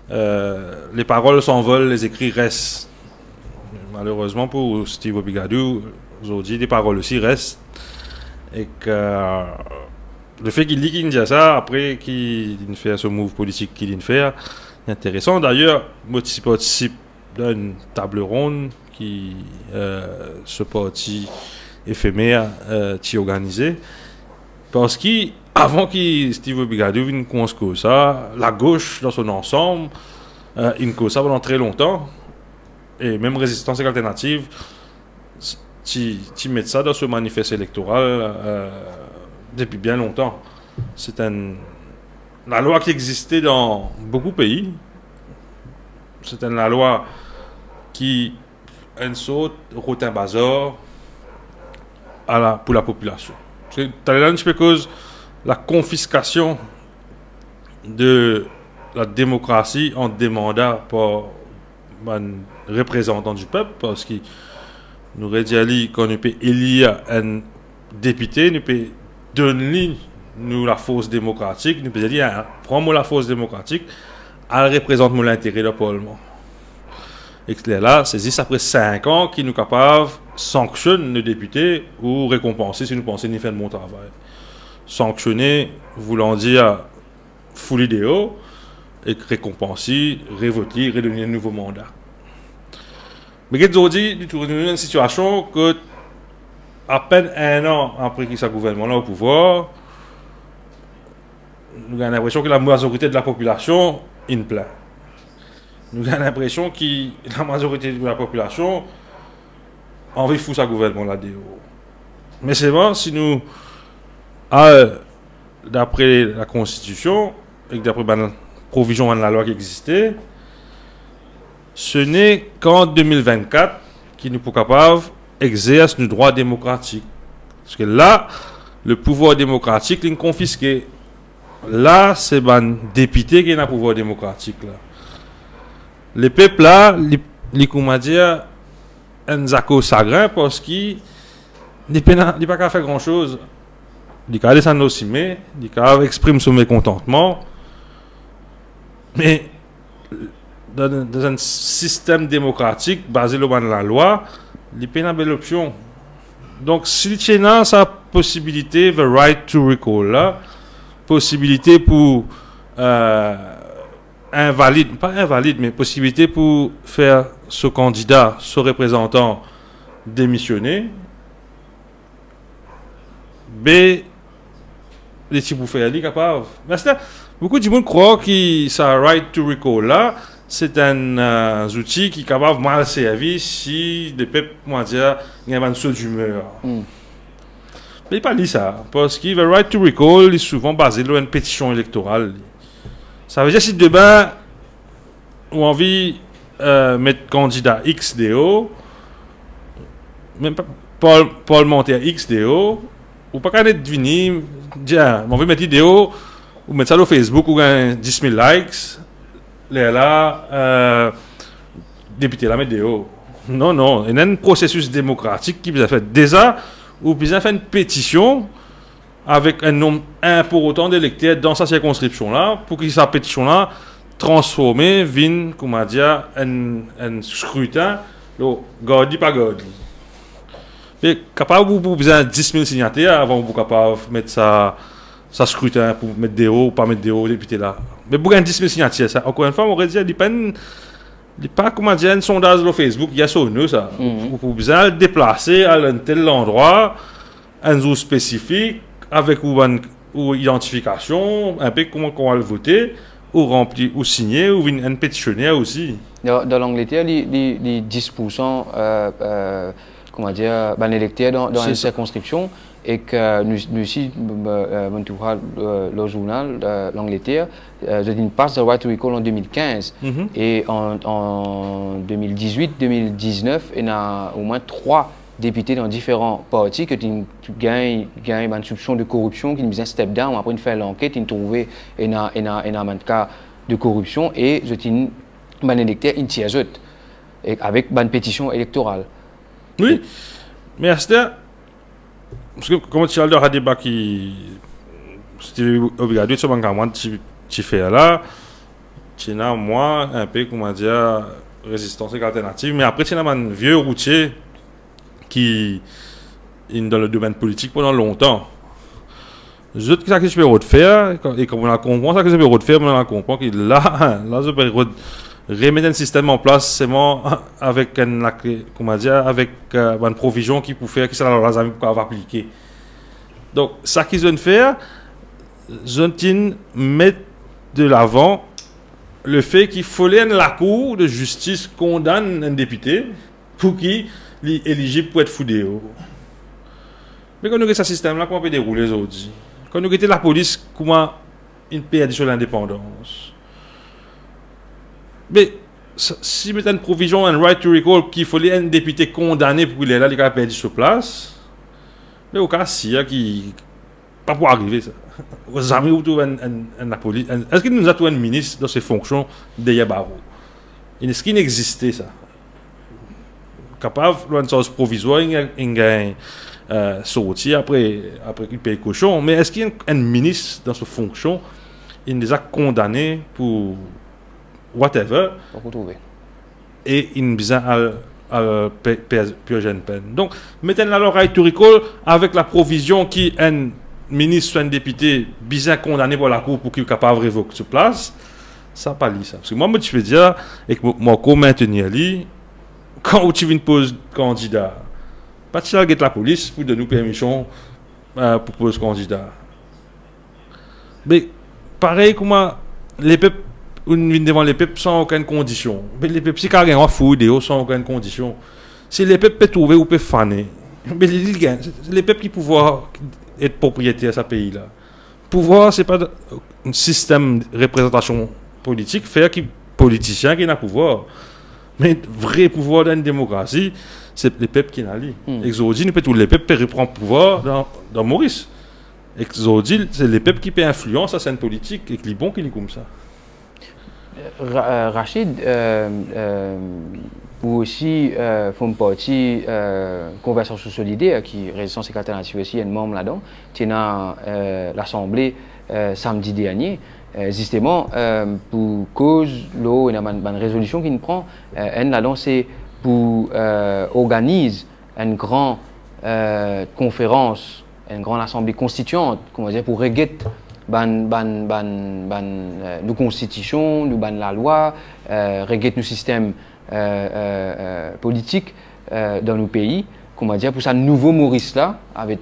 eh, les paroles s'envolent, les écrits restent. Malerezman pou Steve Obigadou, zordi, les paroles aussi restent. Ek, eh, lefet ki li ki dir sa, apre ki li fer so move politik ki li fer, li interesan. Dayer, mo ti partisip dan enn table ronde ki, eh, so parti F M R, eh, ti organize. Parski avan ki Steve Obigadou vinn koumans koz sa, lagos dan son ansam, eh, inn koz sa pandan tre lontan, e mem Rezistans ek Alternativ, s-, ti, ti met sa dan so manifes elektoral, euh, depi bien lontan. Se enn lalwa ki existe dan boukou pei. Se enn lalwa ki enn sort rotin bazar a la, pou lapopilasion. Parski taler la, nou ti pe koz lakonfiskasion de lademokrasi an de manda par bann reprezantan dipep, parski nou redir li, kan nou pe elir enn depite, nou pe donn li nou lafors demokratik, nou pe dir li, "Ah, pran mo lafors demokratik, al reprezant mo lintere dan parlman." Ek lerla, se zis apre sink an ki nou kapav sanksionn nou depite ou rekonpanse si nou panse li fer enn bon travay. Sanksione, voulan dir, foul li deor, ek rekonpanse, revot li, redonn li enn nouvo manda. Me get zordi, nou trouv nou dan enn sitiasion kot apenn enn an apre ki sa gouvernman la o pouvwar, nou gagn linpresion ki lamazorite de lapopilasion inn plin. Nou gagn linpresion ki lamazorite de lapopilasion anvi fout sa gouvernman la deor. Me selman, si nou al dapre lakonstitision ek dapre bann provizion bann lalwa ki existe, se ne kan de mil vennkat ki nou pou kapav exers nou drwa demokratik. Parski la, lepouvwar demokratik, li konfiske. La, se bann depite ki ena pouvwar demokratik la. Lepep la, li, li, kouma dir, enn zako sagrin, parski li pena, li pa kapav fer gran soz. Li kapav desann lor sime, li kapav exprim so mekontantman, me dan, dan enn sistem demokratik baze lor bann lalwa, li pena bel opsion. Donk, si li ti ena sa posibilite, the right to recall la, posibilite pou, euh, invalid, pa invalid, me posibilite pou fer so kandida, so reprezantan demisione, be li ti pou fer li kapav. Me aster, boukou dimoun krwar ki sa right to recall la, se enn, euh, zouti ki kapav mal servi si lepep, kouma dir, gagn bann saut d'humeur. Hmm. Me li pa li sa, parski the right to recall, li souvan baze lor enn petision elektoral, li. Savedir si demin ou anvi, euh, met kandida X deor, mem pa, par-, parlmanter X deor, ou pa kapav net vini, dir, "Ah, mo anvi met li deor," ou met sa lor Facebook, ou gagn dis mil likes, lerla, euh, depite la met deor. Non, non, ena enn prosesis demokratik ki bizin fer. Deza, ou bizin fer enn petision avek enn nonb inportan delekter dan sa sirkonskripsion la, pou ki sa petision la transforme, vinn, kouma dir, enn, enn skritin, donk, gard li, pa gard li. Me kapav ou pou bizin dis mil signater avan ou pou kapav met sa, sa skritin pou met deor ou pa met deor depite la. Me pou gagn dis mil signater, sa, ankor enn fwa, mo redir, li pa enn, li pa, kouma dir, enn sondaz lor Facebook, yes or no, sa. Mhm. Ou pou bizin al deplase, al enn tel landrwa, enn zour spesifik, avek ou bann, ou idantifikasion, inpe kouma, kouma al vote, ou ranpli, ou signe, ou vinn enn petisioner osi. Dan, dan Langleter, li, li, li dis poursan, euh, euh, kouma dir, bann elekter dan, dan Se enn sa. sirkonskripsion, ek nou, nou osi, euh, bann tour, euh, lor zournal, euh, Langleter, euh, zot inn pas the right to recall an de mil kinz. Mhm. E an, an de mil dizwit, de mil diznef, ena omwin trwa depite dan diferan parti ki ti gagn, gagn bann soupson de koripsion, ki inn bizin step down, apre inn fer lanket, inn trouve ena, ena, ena bann ka de koripsion, e zot inn, bann elekter inn tir zot, e avek bann petision elektoral. Wi, me aster, parski kouma ti al dan sa deba ki, ti obligater, so bann kamarad ti, ti fer la, ti ena mwa, inpe, kouma dir, rezistans ek alternativ, me apre ti ena bann vie routie ki inn dan le domenn politik pandan lontan. Zot, ki sa ki zot pe rod fer, e kan mo al konpran sa ki zot pe rod fer, mo al konpran ki la, la zot pe rod remet enn sistem an plas selman avek enn lak-, kouma dir, avek, euh, bann provizion ki pou fer ki sa lalwa la zame pou kapav aplike. Donk, sa ki zot inn fer, zot inn met de lavan lefe ki fode enn lakour de zistis kondann enn depite, pou ki li elizib pou et fou deor. Me kan nou get sa sistem la, kouma pe deroule zordi, kan nou gete lapolis kouma inn perdi so lindepandans, me sa, si met enn provizion, enn right to recall, ki fode enn depite kondane pou ler la li kapav perdi so plas, me ou kapav sir ki pa pou arive sa. Zame ou trouv enn, enn, enn lapolis, enn, eski nou deja trouv enn minis dan se fonksion deryer baro? Eski inn existe sa? Kapav, lor enn sarz provizwar, inn, inn gagn, eh, sorti apre, apre ki pey koson, me eski enn, enn minis dan so fonksion inn deza kondane pou whatever, pa pou trouve, e inn bizin al, al pe-, pe-, purge enn penn. Donk, met enn lalwa right to recall avek laprovizion ki enn minis ou enn depite bizin kondane par lakour pou ki li kapav revok so plas, sa pa li sa. Parski mwa, mo ti pe dir, ek mo, mo ankor mintenir li, kan ou ti vinn poz kandida, pa ti al get lapolis pou donn ou permision, eh, pou poz kandida. Me parey kouma lepep, ou vinn devan lepep san okenn kondision. Me lepep, si kapav gagn ou, four ou deor san okenn kondision. Si lepep pe trouve ou pe fane, me li, li gagn. Se lepep ki pou vwar et propriyeter sa pei la. Pouvwar, se pa enn sistem reprezantasion politik, fer ki politisien ki ena pouvwar. Me vre pouvwar dan enn demokrasi, se lepep ki ena li. Hmm. Ek zordi, nou pe trouv lepep pe repran pouvwar dan, dan Moris. Ek zordi, se lepep ki pe inflians sa senn politik, ek li bon ki li koumsa. Ra-, eh, Rachid, eh, eh, ou osi, eh, form parti, eh, Konversasion Solider, ki Rezistans ek Alternativ osi enn manm ladan, ti ena, eh, lasanble, eh, samdi dernie, eh, zisteman, eh, pou koz lor ena bann, bann rezolision ki nou pran, eh, enn ladan se pou, eh, organiz enn gran, eh, konferans, enn gran lasanble konstitiant, koumadir, pou reget bann, bann, bann, bann, eh, nou konstitision, nou bann lalwa, eh, reget nou sistem, eh, eh, eh, politik, eh, dan nou pei, koumadir, pou sa nouvo Moris la, avek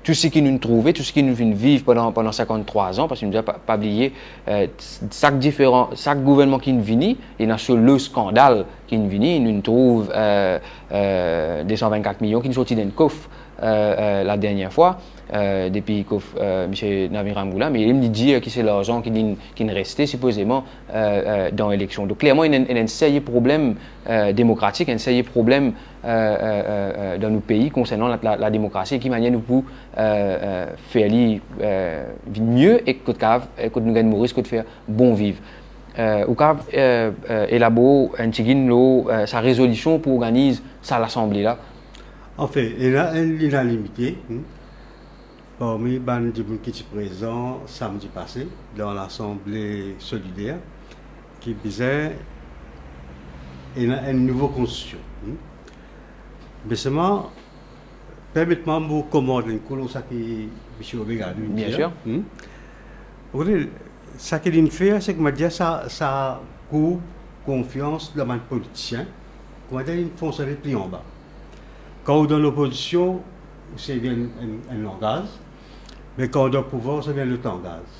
tou seki nou trouve, tou seki nou finn viv pandan, pandan sinkant-trwa an, parski nou pa, pa bliye, eh, sak diferan, sak gouvernman ki vini, ena so lo skandal ki vini, nou trouv, eh, eh, de san vennkat milion ki sorti dan enn kof, eh, eh, ladernie fwa, eh, depi kof, eh, misie Navin Ramgoola, me li dir ki se larzan ki, ki reste sipozeman, eh, eh, dan eleksion. Donk, klerman, ena, ena enn serye problem, eh, demokratik, enn serye problem, eh, eh, eh, eh, dan nou pei konsernan la, la, lademokrasi, ki manier nou pou, eh, eh, fer li, eh, vinn mie e kot kav, e kot nou gagn Moris, kot fer bon viv. Eh, ou kav, eh, eh, elabor enn tigit lor, eh, sa rezolision pou organiz sa lasanble la? Anfin, ena enn linanimite, hmm, parmi bann dimoun ki ti prezan samdi pase dan Lasanble Solider, ki bizin ena enn nouvo konstision, hmm. Me selman, permet mwa mo komant enn kou lor sa ki misie Obegado inn dir. Bien sir. Hmm. Ou kone, sa ki linn fer, se koumadir sa, sa koup konfians dan bann politisien, koumadir linn fons ale pli anba. Kan ou dan lopozision, ou servi enn, enn, enn langaz, me kan ou dan pouvwar, ou servi enn lot langaz.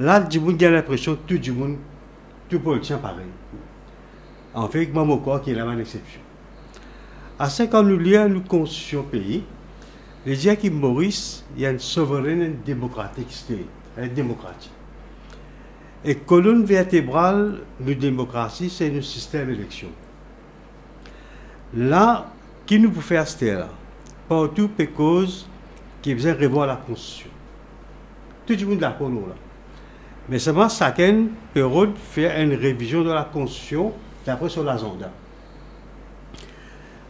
La, dimoun gagn linpresion tou dimoun, tou politisien parey. Anfin, mwa mo krwar ki ena bann exsepsion. Aster kan nou lir nou konstision pei, li dir ki Moris, li enn sovereign and democratic state, enn demokrati. E kolonn vertebral nou demokrasi, se nou sistem eleksion. La, ki nou pou fer aster la? Partou pe koz ki bizin revwar lakonstision. Tou dimoun dakor lor la. Me selman sakenn pe rod fer enn revizion de lakonstision dapre so lazanda.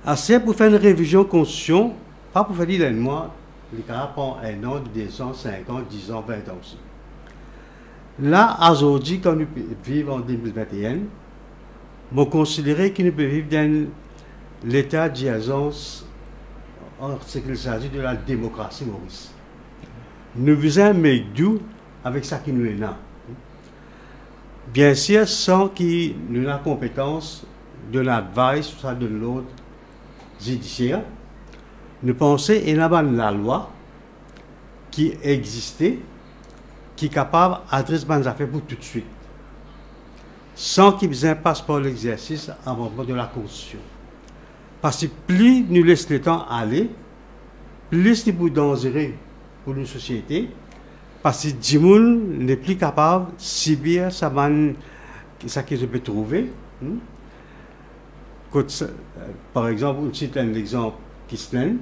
Aster pou fer enn revizion konstision, pa pou fer li dan enn mwa, li kapav pran enn an, dezan, sink an, diz an, vin an osi. La, azordi, kan nou pe viv an de mil vinte-enn, mo konsidere ki nou pe viv dan leta dirzans an seki il s'agit de la demokrasi Moris. Nou bizin make do avek seki nou ena. Biensir, san ki nou ena konpetans donn advice ouswa donn lord zidisier, nou panse ena bann lalwa ki existe, ki kapav adres bann zafer pou toutswit, san ki bizin pas par lexersis amandman de lakonstision. Parski pli nou les letan ale, plis li pou danzere pou nou sosiete, parski dimoun nepli kapav sibir sa bann, seki zot pe trouve, hmm? Kot sa, par exanp, nou sit enn lexanp Kislen,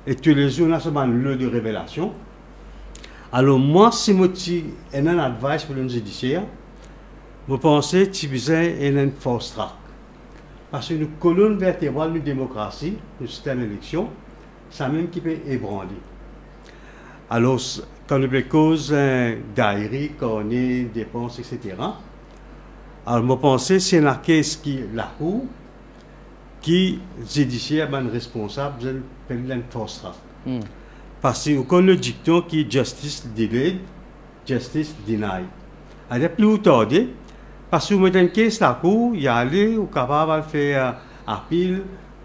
e toulezour ena sa bann lo de revelasion. Alor mwa, si mo ti ena enn advice pou donn zidisier, mo panse ti bizin ena enn fast track. Parski nou kolonn vertebral nou demokrasi, nou sistem eleksion, samem ki pe ebranle. Alor, s-, kan nou pe koz, eh, dayri, karne depans, et cetera, alor mo panse si ena kes ki lakour, ki zidisier, bann responsab, zot inn fer enn fast track. Hmm. Parski ou konn le dikton ki justice delayed, justice denied. Savedir pli ou tarde, parski ou met enn kes lakour, li ale, ou kapav al fer, eh, apil,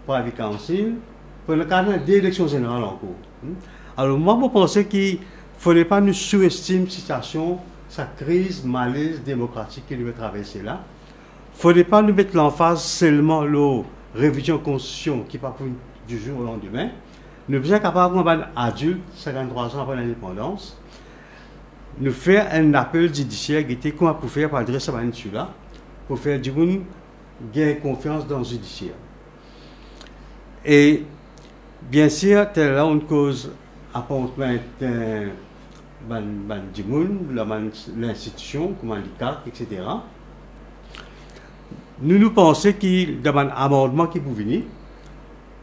privy council, pou ena kareman de eleksion zeneral ankor. Hmm? Alor mwa, mo panse ki fode pa nou souestim sitiasion, sa kriz, malez demokratik ki nou pe traverse la. Fode pa nou met lanfaz selman lor revizion konstitision ki pa pou vinn di zour o landime. Nou bizin kapav, kouma bann adilt, sinkant-trwa an apre lindepandans, nou fer enn lapel zidisier, gete kouma pou fer pou adres sa bann isi la, pou fer dimoun gagn konfians dan zidisier. E biensir, tel la, ou koz apwintman, eh, bann, bann dimoun, dan bann linstitision, kouma likak, et cetera. Nou, nou panse ki dan bann amandman ki pou vini,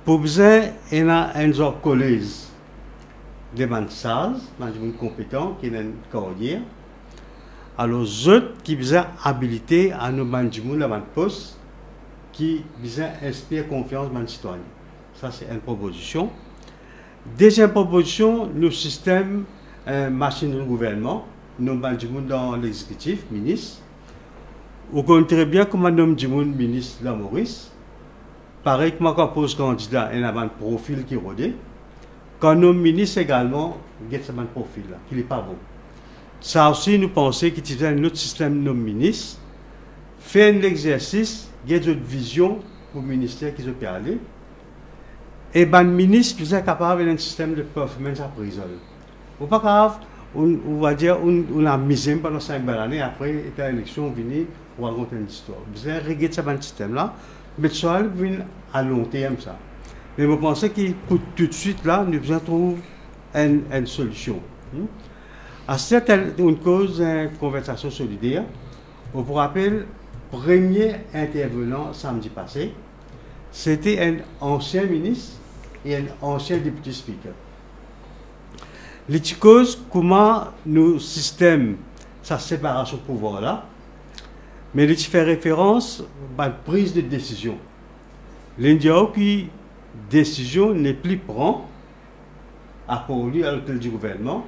pou bizin ena enn zar kolez de bann saz, bann dimoun konpetan, ki ena enn karyer. Alor zot ki bizin abilite a nom bann dimoun dan bann pos ki bizin inspir konfians bann sitwayin. Sa se enn propozision. Deziem propozision, nou sistem, eh, masinri gouvernman, nom bann dimoun dan lexekitif, minis. Ou konn tre bien kouma nom dimoun minis dan Moris. Parey kouma kan poz kandida, ena bann profil ki rode. Kan nom minis egalman, get sa bann profil la, ki li pa bon. Sa osi, nou panse ki ti bizin enn lot sistem nom minis, fer enn lexersis, get zot vizion pou minister ki zot pe ale. E bann minis bizin kapav ena enn sistem de performance appraisal. Ou pa kapav, ou, ou va dir, ou, ou amize pandan sink bann lane, apre, eta eleksion vini, ou rakont enn listwar. Bizin reget sa bann sistem la, met sa vinn a lonterm sa. Me mo panse ki pou toutswit la, nou bizin trouv enn, enn solision. Hmm? Aster tel, nou koz enn konversasion solider, ou pou rapel, premie intervenan samdi pase, sete enn ansien minis e enn ansien deputy speaker. Li ti koz kouma nou sistem sa separasion pouvwar la, me li ti fer referans bann priz de desizion. Li dir ki desizion nepli pran apar li a lotel di gouvernman,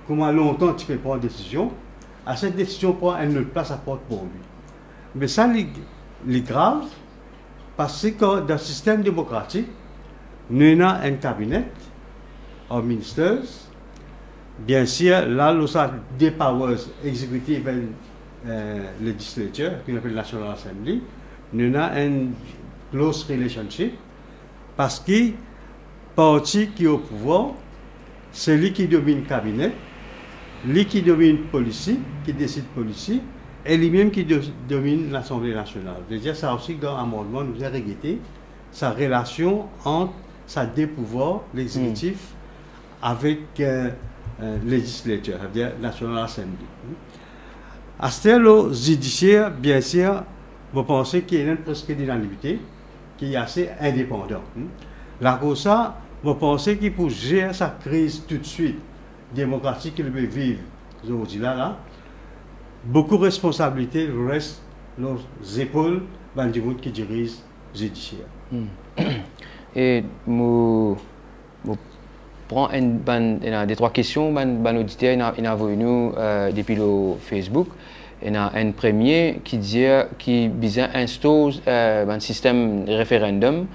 kouma lontan ti pe pran desizion, aster desizion pran enn lot plas apar par li. Me sa li, li grav, parski dan sistem demokratik, nou ena enn cabinet of ministers, biensir, la, lor sa de powers, executive and, eh, legislature, ki nou apel National Assembly, nou ena enn close relationship, parski parti ki o pouvwar, se li ki dominn kabine, li ki dominn polisi, ki desid polisi, e limem ki do-, dominn Lasanble Nasional. Vedir sa osi, dan amandman, nou bizin regete sa relasion ant sa de pouvwar, lexekitif, avek, eh, eh, legislature, savedir National Assembly. Aster lor zidisier, biensir, mo panse ki ena preske linanimite, ki ase indepandan. Hmm? Lakoz sa, mo panse ki pou zer sa kriz toutswit demokratik ki nou pe viv zordi la, la, boukou responsabilite res lor zepol bann dimoun ki diriz zidisier. Hmm. E mo, mo pran enn bann, ena de trwa kestion, bann, bann oditer ena, ena avoy nou, eh, depi lor Facebook. Ena enn premie ki dir ki bizin instaur, eh, bann sistem referendum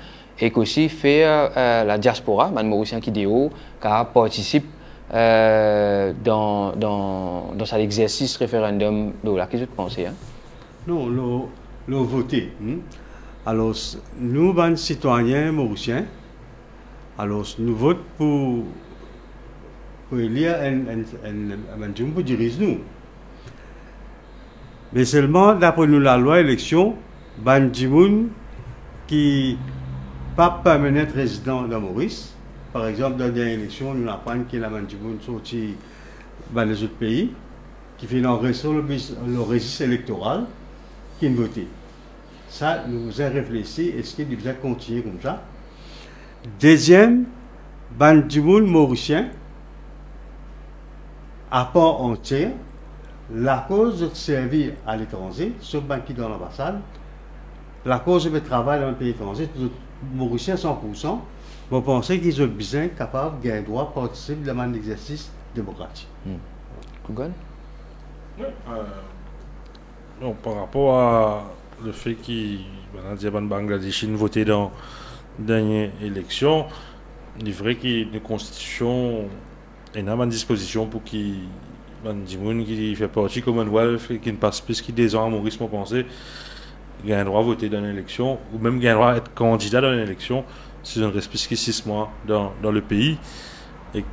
ek osi fer, eh, ladiaspora, bann Morisien ki deor, kapav partisip, eh, dan, dan, dan sa lexersis referendum la. Ki zot panse, hein? Non, lor, lor vote, hmm? Alor, nou bann sitwayin morisien, alor, nou vot pou, pou elir enn, enn, enn, enn dimoun pou diriz nou. Me selman, dapre nou lalwa eleksion, bann dimoun ki pa permanan rezidan dan Moris, par exanp, dan dernie eleksion, nou aprann ki ena bann dimoun sorti bann lezot pei, ki finn anrestre lor rezis elektoral, ki finn vote. Sa, nou bizin reflesi, eski li bizin kontigne koumsa? Deziem, bann dimoun morisien, apar antier, lakoz zot servi aletranze, sof bann ki dan lanbasad, lakoz zot pe travay dan bann pei etranze, zot morisien san pou san, mo panse ki zot bizin kapav gagn drwa partisip dan bann exersis demokratik. Hmm. Kougan? Wi, euh, bon, par rapor a lefe ki, bann, dir bann Bangladeshi inn vote dan dernie eleksion, li vre ki nou konstitision ena bann dispozision pou ki bann dimoun ki fer parti Commonwealth e ki inn pas plis ki dezan a Moris, mo panse, gagn drwa vote dan eleksion, ou mem gagn drwa et kandida dan eleksion, si zot inn res plis ki sis mwa dan, dan lepei. E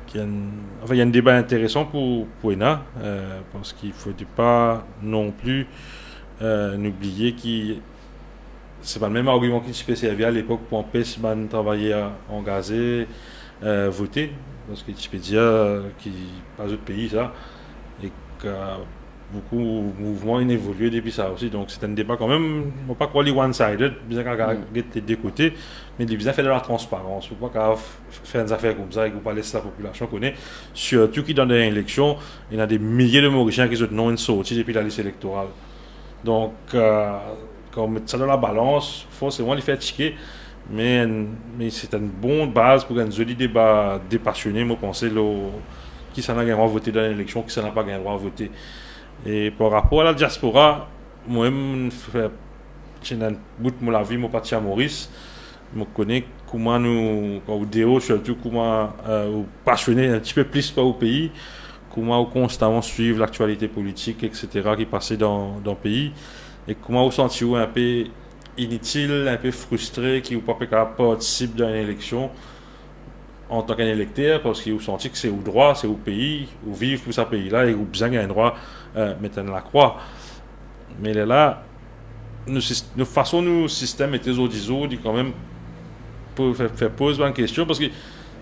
ki enn, anfin, li enn deba interesan pou, pou ena, euh, parski fode pa non pli, euh, nou bliye ki se pa lemem argiman ki ti pe servi alepok pou anpes bann travayer angaze, euh, vote, parski ti pe dir ki pa zot pei sa, e ki boukou mouvman inn evolie depi sa osi. Donk, se enn deba kanmem, mo pa krwar li one-sided, bizin kapav get de kote, me li bizin fer dan latransparans. Ou pa kapav f-, fer enn zafer koumsa e ou pa les lapopilasion kone, sirtou ki dan dernie eleksion, ena de milie de Morisien ki zot non inn sorti depi lalis elektoral. Donk, euh, kan ou met sa dan labalans, forseman, li fer tike, me, me se enn bon baz pou gagn zoli deba depasione, mo panse, lor kisannla gagn drwa vote dan eleksion, kisannla pa gagn drwa vote. E par rapor a ladiaspora, mwa mem, fer, ti ena enn bout mo lavi, mo pa ti a Moris, mo kone kouma nou, kan ou deor, sirtou kouma, euh, ou pasione enn tipe plis par ou pei, kouma ou konstaman swiv laktialite politik, et cetera, ki pase dan, dan pei, e kouma ou santi ou inpe initil, inpe fristre, ki ou pa pe kapav partisip dan enn eleksion antan ki enn elekter, parski ou santi ki se ou drwa, se ou pei, ou viv pou sa pei la e ou bizin gagn drwa, euh, met enn lakrwa. Me lerla, nou sis-, nou fason nou sistem ete zordi zour, li kanmem pou fer, fer poz bann kestion, parski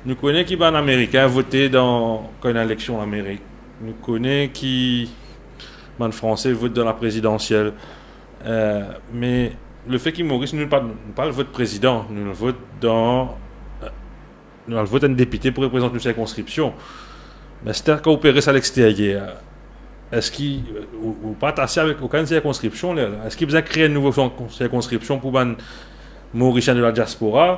nou kone ki bann Amerikin vote dan, kan ena eleksion Lamerik. Nou kone ki bann Franse vot dan laprezidansiel. Euh, me lefe ki Moris, nou pa, nou pa al vot prezidan, nou vot dan, euh, nou al vot enn depite pou reprezant nou sirkonskripsion. Me aster kan ou pe res alexteryer, eski, euh, ou, ou pa atase avek okenn sirkonskripsion la, eski bizin kree enn nouvo sirkon-, sirkonskripsion pou bann Morisien de ladiaspora?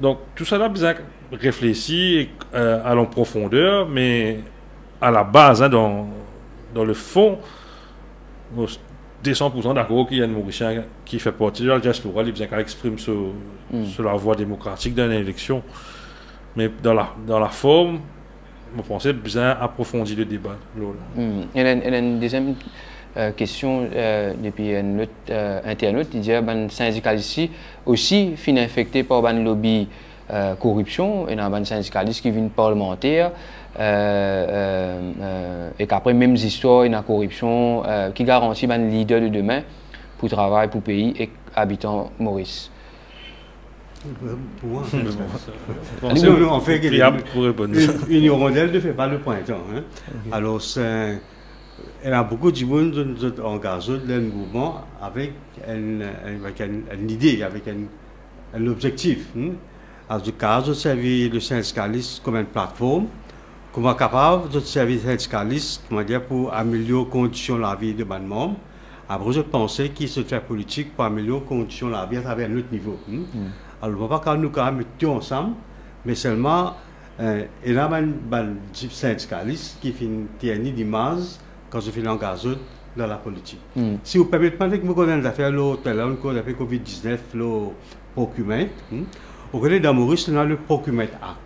Donk, tousala bizin reflesi, euh, al an profonder, me a la baz, hein, dan, dan lefon, mo de san pou san dakor ki enn Morisien ki fer parti de ladiaspora, li bizin kapav exprim so, Hmm. so lavwa demokratik dan enn eleksion. Me dan la, dan laform, mo panse bizin aprofondi le deba lor la. Hmm. E enn, enn, enn deziem, euh, kestion, euh, depi enn lot, euh, internot, li dir bann sindikalis osi finn infekte par bann lobi, euh, koripsion, ena bann sindikalis ki vinn parlimanter, euh, euh, euh, ek apre mem zistwar, ena koripsion, euh, ki garanti bann lider de demin pou travay pou pei ek abitan Moris? Pou mwa, Non, non, an fet, pou reponn. Une, une hirondelle ne fait pas le printemps, hein. Ok. Alor, se, ena boukou dimoun, zot, zot angaz zot dan enn mouvman avek enn, enn, avek enn, enn lide, avek enn, enn lobzektif, hmm. Antouka, zot servi le sindikalis kom enn platform, kouma kapav zot servi sindikalis, kouma dir, pou amelior kondision lavi de bann manm. Apre, zot panse ki zot fer politik pou amelior kondision lavi atraver enn lot nivo, hmm. Hmm. Alor, mo pa kapav nou kapav met tou ansam, me selman, eh, ena bann, bann sindikalis ki finn terni limaz kan zot finn angaz zot dan lapolitik. Hmm. Si ou permet mwa, mo konn enn zafer lor, touler, nou koz inpe covid diznef, lor procurement, hmm. Ou kone dan Moris, nou ena le Procurement Act.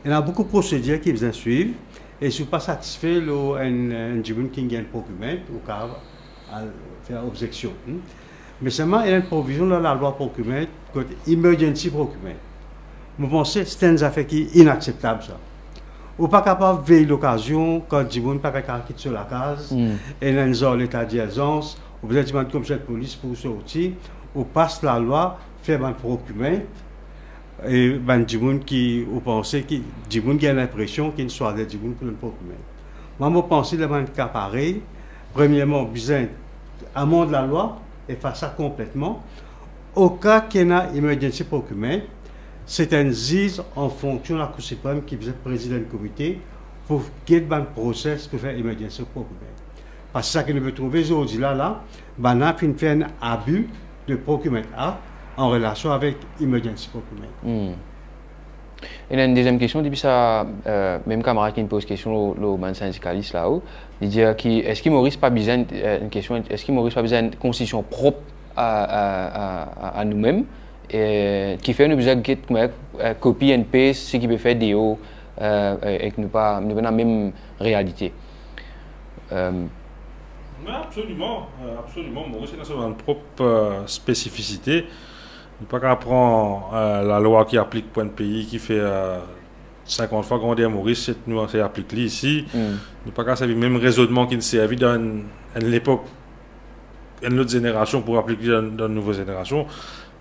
Ena boukou prosedir ki bizin swiv, e si ou pa satisfe lor enn, enn dimoun ki gagn procurement, ou kapav al fer obzeksion, hmm. Me selman, ena enn provizion dan lalwa procurement, kot emergency procurement. Mo panse se enn zafer ki inakseptab, sa. Ou pa kapav vey lokazion kan dimoun pa kapav kit so lakaz, Hmm. ena enn zar leta dirzans, ou bizin dimann komiser polis pou sorti, ou pas lalwa, fer bann procurement, e bann dimoun ki, ou panse ki, dimoun gagn linpresion ki inn swazir dimoun pou donn procurement. Mwa, mo panse, dan bann ka parey, premierman, bizin amand lalwa, efas sa konpletman. Oka ki ena emergency procurement, se enn ziz an fonksion Lakour Siprem ki bizin prezid enn komite pou get bann proses pou fer emergency procurement. Parski sa ki nou pe trouve zordi la, la, bann la finn fer enn abi de Procurement Act an relasion avek emergency procurement. Hmm. Ena enn deziem kestion, depi sa, eh, mem kamarad ki inn poz kestion lor, lor bann sindikalis lao, li dir ki, eski Moris pa bizin, eh, enn kestion, eski Moris pa bizin enn konstitisyon prop a, a, a, a, a noumem, e kifer nou bizin get kouma, eh, kopi enn pe seki pe fer deor, eh, eh, ek nou pa, nou pena mem realite. Eh, Wi, absoliman, eh, absoliman. Moris ena so bann prop, eh, spesifisite. Nou pa kapav pran, eh, lalwa ki aplik pou enn pei ki fer, eh, sinkant fwa grander Moris, e nou sey aplik li isi. Hmm. Nou pa kapav servi mem rezonnman ki inn servi dan enn, enn lepok, enn lot zenerasion pou aplik li dan, dan nouvo zenerasion.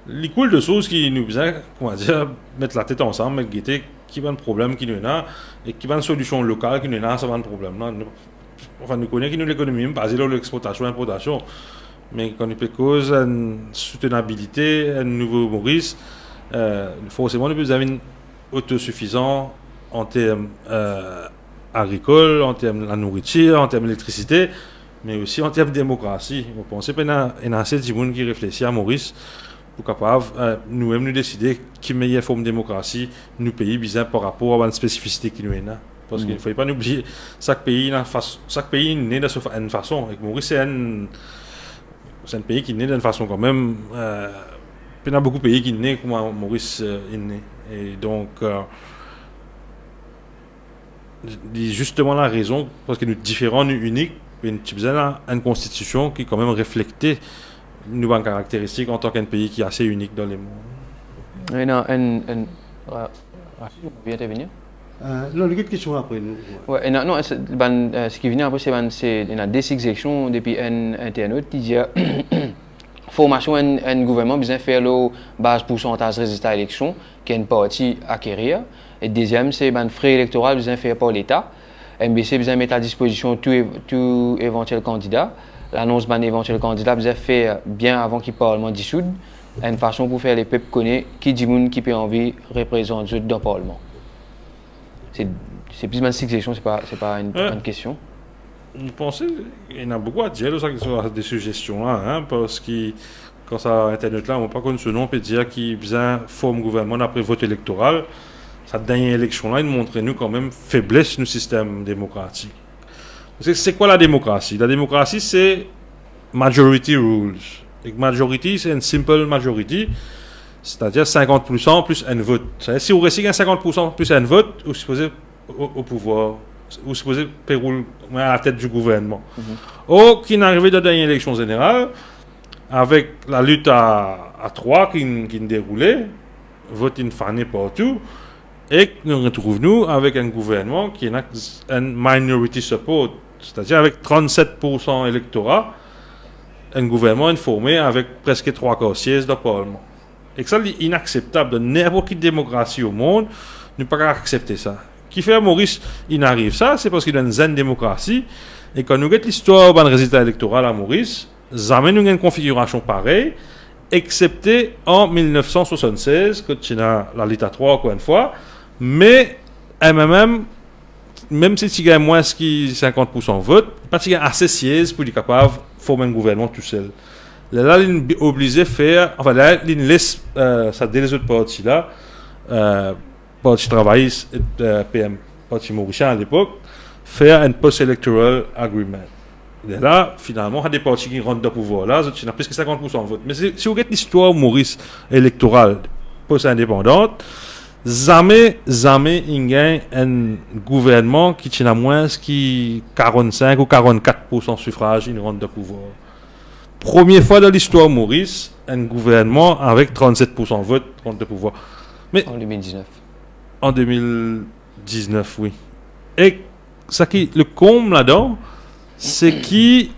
Li koul de soz ki nou bizin, kouma dir, met latet ansam, met gete ki bann problem ki nou ena, e ki bann solision lokal ki nou ena a sa bann problem la. Nou, anfin, nou kone ki nou lekonomi mem baze lor lexportasion, inportasion. Me kan nou pe koz enn soutenabilite, enn nouvo Moris, eh, forseman nou bizin vinn otosifizan an term, eh, agrikol, an term lanouritir, an term elektrisite, me osi an term demokrasi. Mo panse pena, ena ase dimoun ki reflesi a Moris pou kapav, eh, noumem nou deside ki meyer form demokrasi nou pei bizin par rapor a bann spesifisite ki nou ena. Parski, hmm, fode pa nou bliye, sak pei ena fas-, sak pei inn ne dan so fa-, enn fason. Ek Moris se enn, se enn pei ki ne dan enn fason kanmem. Eh, pena boukou pei ki ne kouma Moris, eh, inn ne. E donk, eh, li zisteman larezon, parski nou diferan, nou inik, e nou ti bizin enn konstitision ki kanmem reflekte nou bann karakteristik antan ki enn pei ki ase inik dan lemond. Ena enn, enn, eh, Rachid, ou anvi intervenir? Eh, non, nou get kestion apre, nou. Wi, ena, non, se, bann, eh, seki vini apre, se bann, se, ena de sigzestion depi enn internot, li dir, formasion enn, enn gouvernman bizin fer lor baz poursantaz rezilta eleksion ki enn parti akerir. E deziem, se bann fre elektoral bizin fer par Leta. M B C bizin met a dispozision tou ev-, tou evantiel kandida. Lanons bann evantiel kandida bizin fer bien avan ki parlman disoud, enn fason pou fer lepep kone ki dimoun ki pe anvi reprezant zot dan parlman. Se, se plis bann sigzestion, se pa, se pa enn, eh, enn kestion. Mo panse ena boukou a dir lor sa, lor sa de sigzestion la, hein, parski kan sa internot la, mo pa konn so non, pe dir ki bizin form gouvernman apre vot elektoral. Sa dernie eleksion la, inn montre nou kanmem febles nou sistem demokratik. Parski se kwa lademokrasi? Lademokrasi, se majority rules. Ek majority, se enn simple majority, setadir sinkant poursan plis enn vot. Setadir, si ou resi gagn sinkant poursan plis enn vot, ou sipoze o, o pouvwar, ou sipoze pe roul a latet di gouvernman. Mhm. Or, ki'nn arive dan dernie eleksion zeneral, avek lalit a, a trwa ki'nn, ki'nn deroule, vot inn fane partou, ek nou retrouv nou avek enn gouvernman ki ena enn minority support, setadir avek trannset poursan elektora, enn gouvernman inn forme avek preske trwa kar siez dan parlman. Ek sa, li inakseptab. Dan ninport ki demokrasi omond, nou pa kapav aksepte sa. Kifer Moris inn ariv sa, se parski nou enn zenn demokrasi, e kan nou get listwar bann rezilta elektoral a Moris, zame nou gagn konfigirasion parey, eksepte an mil nef san swasann-sez, kot ti ena lalit a trwa, ankor enn fwa, me M M M, mem si ti gagn mwins ki sinkant poursan vot, li pa ti gagn ase siez pou li kapav form enn gouvernman tousel. Lerla linn oblize fer, anfin, lerla linn les, eh, sa de lezot parti la, eh, Parti Travayis, eh, P M, Parti Morisien alepok, fer enn post-electoral agreement. Lerla, finalman, sa de parti ki rant dan pouvwar la, zot ti ena plis ki sinkant poursan vot. Me si, si ou get listwar Moris elektoral, post-indepandans, zame, zame inn gagn enn gouvernman ki ti ena mwins ki karannsink ou karannkat poursan sifraz inn rant dan pouvwar. Premie fwa dan listwar Moris, enn gouvernman avek trannset pour san vot kont lepouvwar. Me An de mil diznef. An de mil diznef, wi. E sa ki le konm ladan, se ki,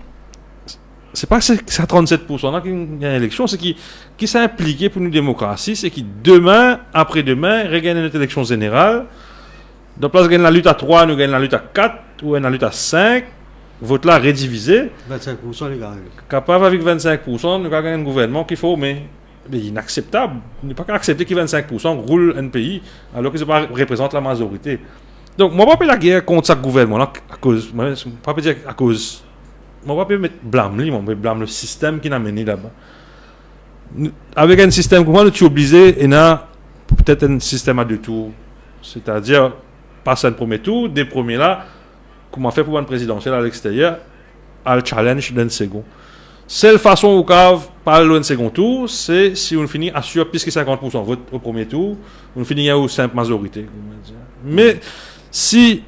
se pa se sa trannset pour san la ki gagn eleksion, se ki, ki sa inplike pou nou demokrasi, se ki demin, apre demin, regagn enn lot eleksion zeneral. Dan plas gagn lalit a trwa, nou gagn lalit a kat, ou enn lalit a sink, vot la redivize. Vennsenk pour san li gagn. Kapav avek vennsenk pour san, nou kapav gagn enn gouvernman ki forme. Me inakseptab. Nou pa kapav aksepte ki vennsenk pour san roul enn pei, alor ki zot pa reprezant lamazorite. Donk, mwa, pa pe lager kont sa gouvernman la, akoz, mwa, pa pe dir akoz, mwa, pa pe met blam li, mwa, pe blam le sistem ki amenn li laba. Nou, avek enn sistem kouma, nou ti oblize ena petet enn sistem a de tour. Setadir, pas enn premie tour, de premie la, kouma fer pou bann prezidansiel a lexteryer, al challenge dan enn segon. Sel fason ou kapav pa al lor enn segon tour, se si ou fini asir plis ki sinkant pour san vot o premie tour, ou fini gagn ou sinp mazorite, kouma dir. Me si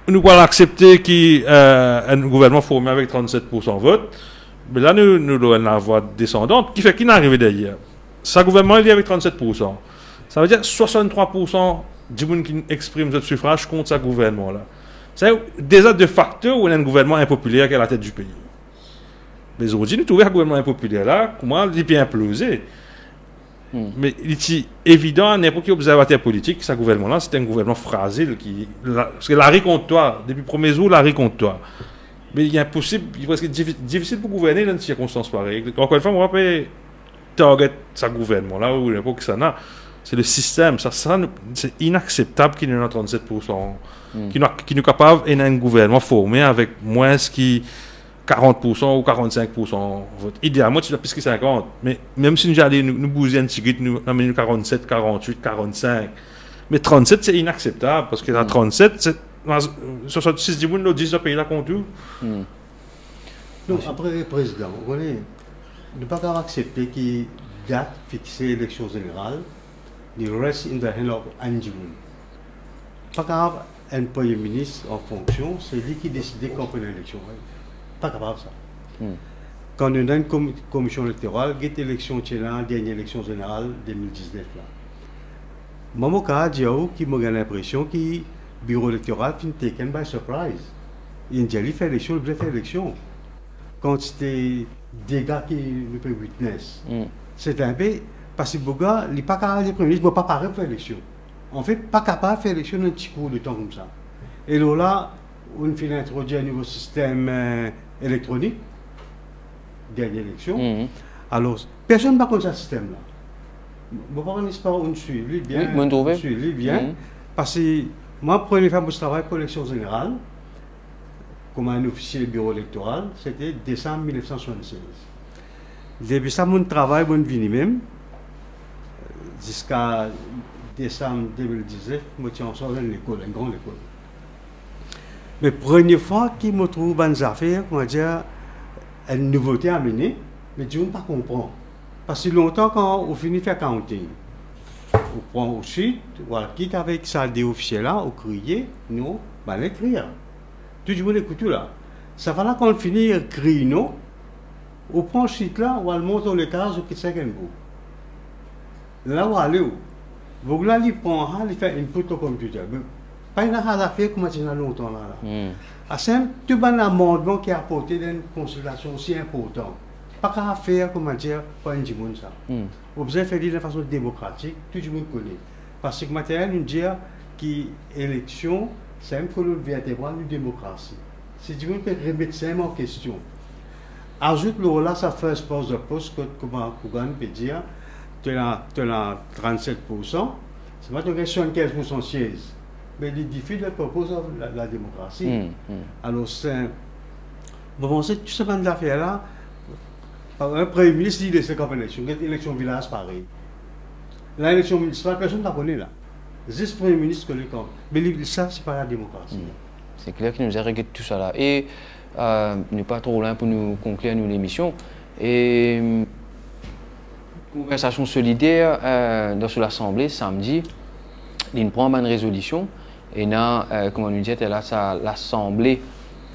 nou pou al aksepte ki, eh, enn gouvernman forme avek trannset pour san vot, be la nou, nou lor enn lavwa desandant, ki fer ki inn arive deryer. Sa gouvernman li avek trannset pour san. Savedir swasanntrwa pour san dimoun ki exprim zot sifraz kont sa gouvernman la. Sa deza de facto ou ena enn gouvernman inpopiler ki alatet di pei. Me zordi nou trouve sa gouvernman inpopiler la, kouma li pe inploze. Hmm. Me li ti evidan a ninport ki obzervater politik, sa gouvernman la, se enn gouvernman frazil ki, la, parski lari kont twa, depi premie zour, lari kont twa. Me li inposib, li preske difi-, difisil pou gouverne dan enn sirkonstans parey. Ankor enn fwa, mwa, pa pe target sa gouvernman la ou ninport kisannla, se le sistem. Sa, sa, nou, se inakseptab ki nou ena trannset pour san, Hmm. ki nou, ki nou kapav ena enn gouvernman forme avek mwins ki karant pour san ou karannsink pour san vot. Idealman, ti ena plis ki sinkant. Me mem si nou ale, nou, nou bouze enn tigit, nou amenn nou karannset, karantwit, karannsink. Me trannset, se inakseptab, parski sa Hmm. trannset, se, swasannsis dimoun lor dis dan pei la kont ou. Hmm. Non, apre, prezidan, ou kone, nou pa kapav aksepte ki dat fixe eleksion zeneral, li rest in the hand of enn dimoun. Pa kapav enn premie minis an fonksion, se li ki deside kan pou ena eleksion. Pa kapav sa. Hmm. Kan nou ena enn komi-, komision elektoral, get eleksion ti ena, dernie eleksion zeneral de mil diznef la. Mwa, mo kapav dir ou ki mo gagn linpresion ki biro elektoral finn taken by surprise. Li dir li fer eleksion, li bizin fer eleksion. Kantite dega ki nou pe witness. Hmm. Se enpe, parski boug la, li pa kapav dir premie minis, mo pa pare pou fer eleksion. Anfet, pa kapav fer eleksion dan enn ti kour de tan koumsa. E lor la, ou finn introdir enn nouvo sistem, eh, elektronik, dernie eleksion. Mhm. Alor, personn pa konn sa sistem la. Mo pa kone si ou swiv li bien, Wi, mo trouve. swiv li bien, Mhm. parski mwa, premie fwa mo travay pou eleksion zeneral, kouma enn ofisie biro elektoral, se te desam mil nef san swasann-sez. Depi sa, mo travay, mo vini mem, ziska desam de mil diznef, mo ti ansarz enn lekol, enn gran lekol. Me premie fwa ki mo trouv bann zafer, koumadir, enn nouvote amene, me dimoun pa konpran. Parski lontan, kan ou fini fer counting, ou pran ou sit, ou al kit avek sa de ofisie la, ou kriye, non, bann ekrir. Tou dimoun ekout ou la. Sa fwa la, kan ou fini kriy non, ou pran sit la, ou al mont lor letaz, ou kit sa ek enn boug. La ou ale ou. Boug la, li pran sa, li fer input lor computer. Me pa ena sa zafer kouma ti ena lontan la, la. Hmm. Aster, tou bann amandman ki aporte dan enn konsiltasion osi inportan, pa kapav fer, koumadir, par enn dimoun sa. Hmm. Ou bizin fer li dan fason demokratik, tou dimoun kone. Parski kouma nou dir ki eleksion, se enn kolonn vertebral nou demokrasi. Si dimoun pe remet sa an kestion, azout lor la sa first past the post, kot kouma Kougane pe dir, to ena, to ena trannset pour san, se pa to gagn swasannkinz pour san siez. Me li defeat the purpose of la, la demokrasi. Hmm, hmm. Alor, se, mo panse tou sa bann zafer la, par enn premie minis, li les kanpay eleksion, eleksion vilaz parey. La, eleksion minisipal, personn pa kone la. Zis premie minis kone kan. Me li, sa, se pa la demokrasi. Hmm. Se kler ki nou regret tou sa la. E, euh, nou pa tro lwin pou nou konklir nou lemision. E, euh, Konversasion Solider, euh, dan so lasanble, samdi, li pran bann rezolision. Ena, euh, kouma nou dir, ena sa lasanble,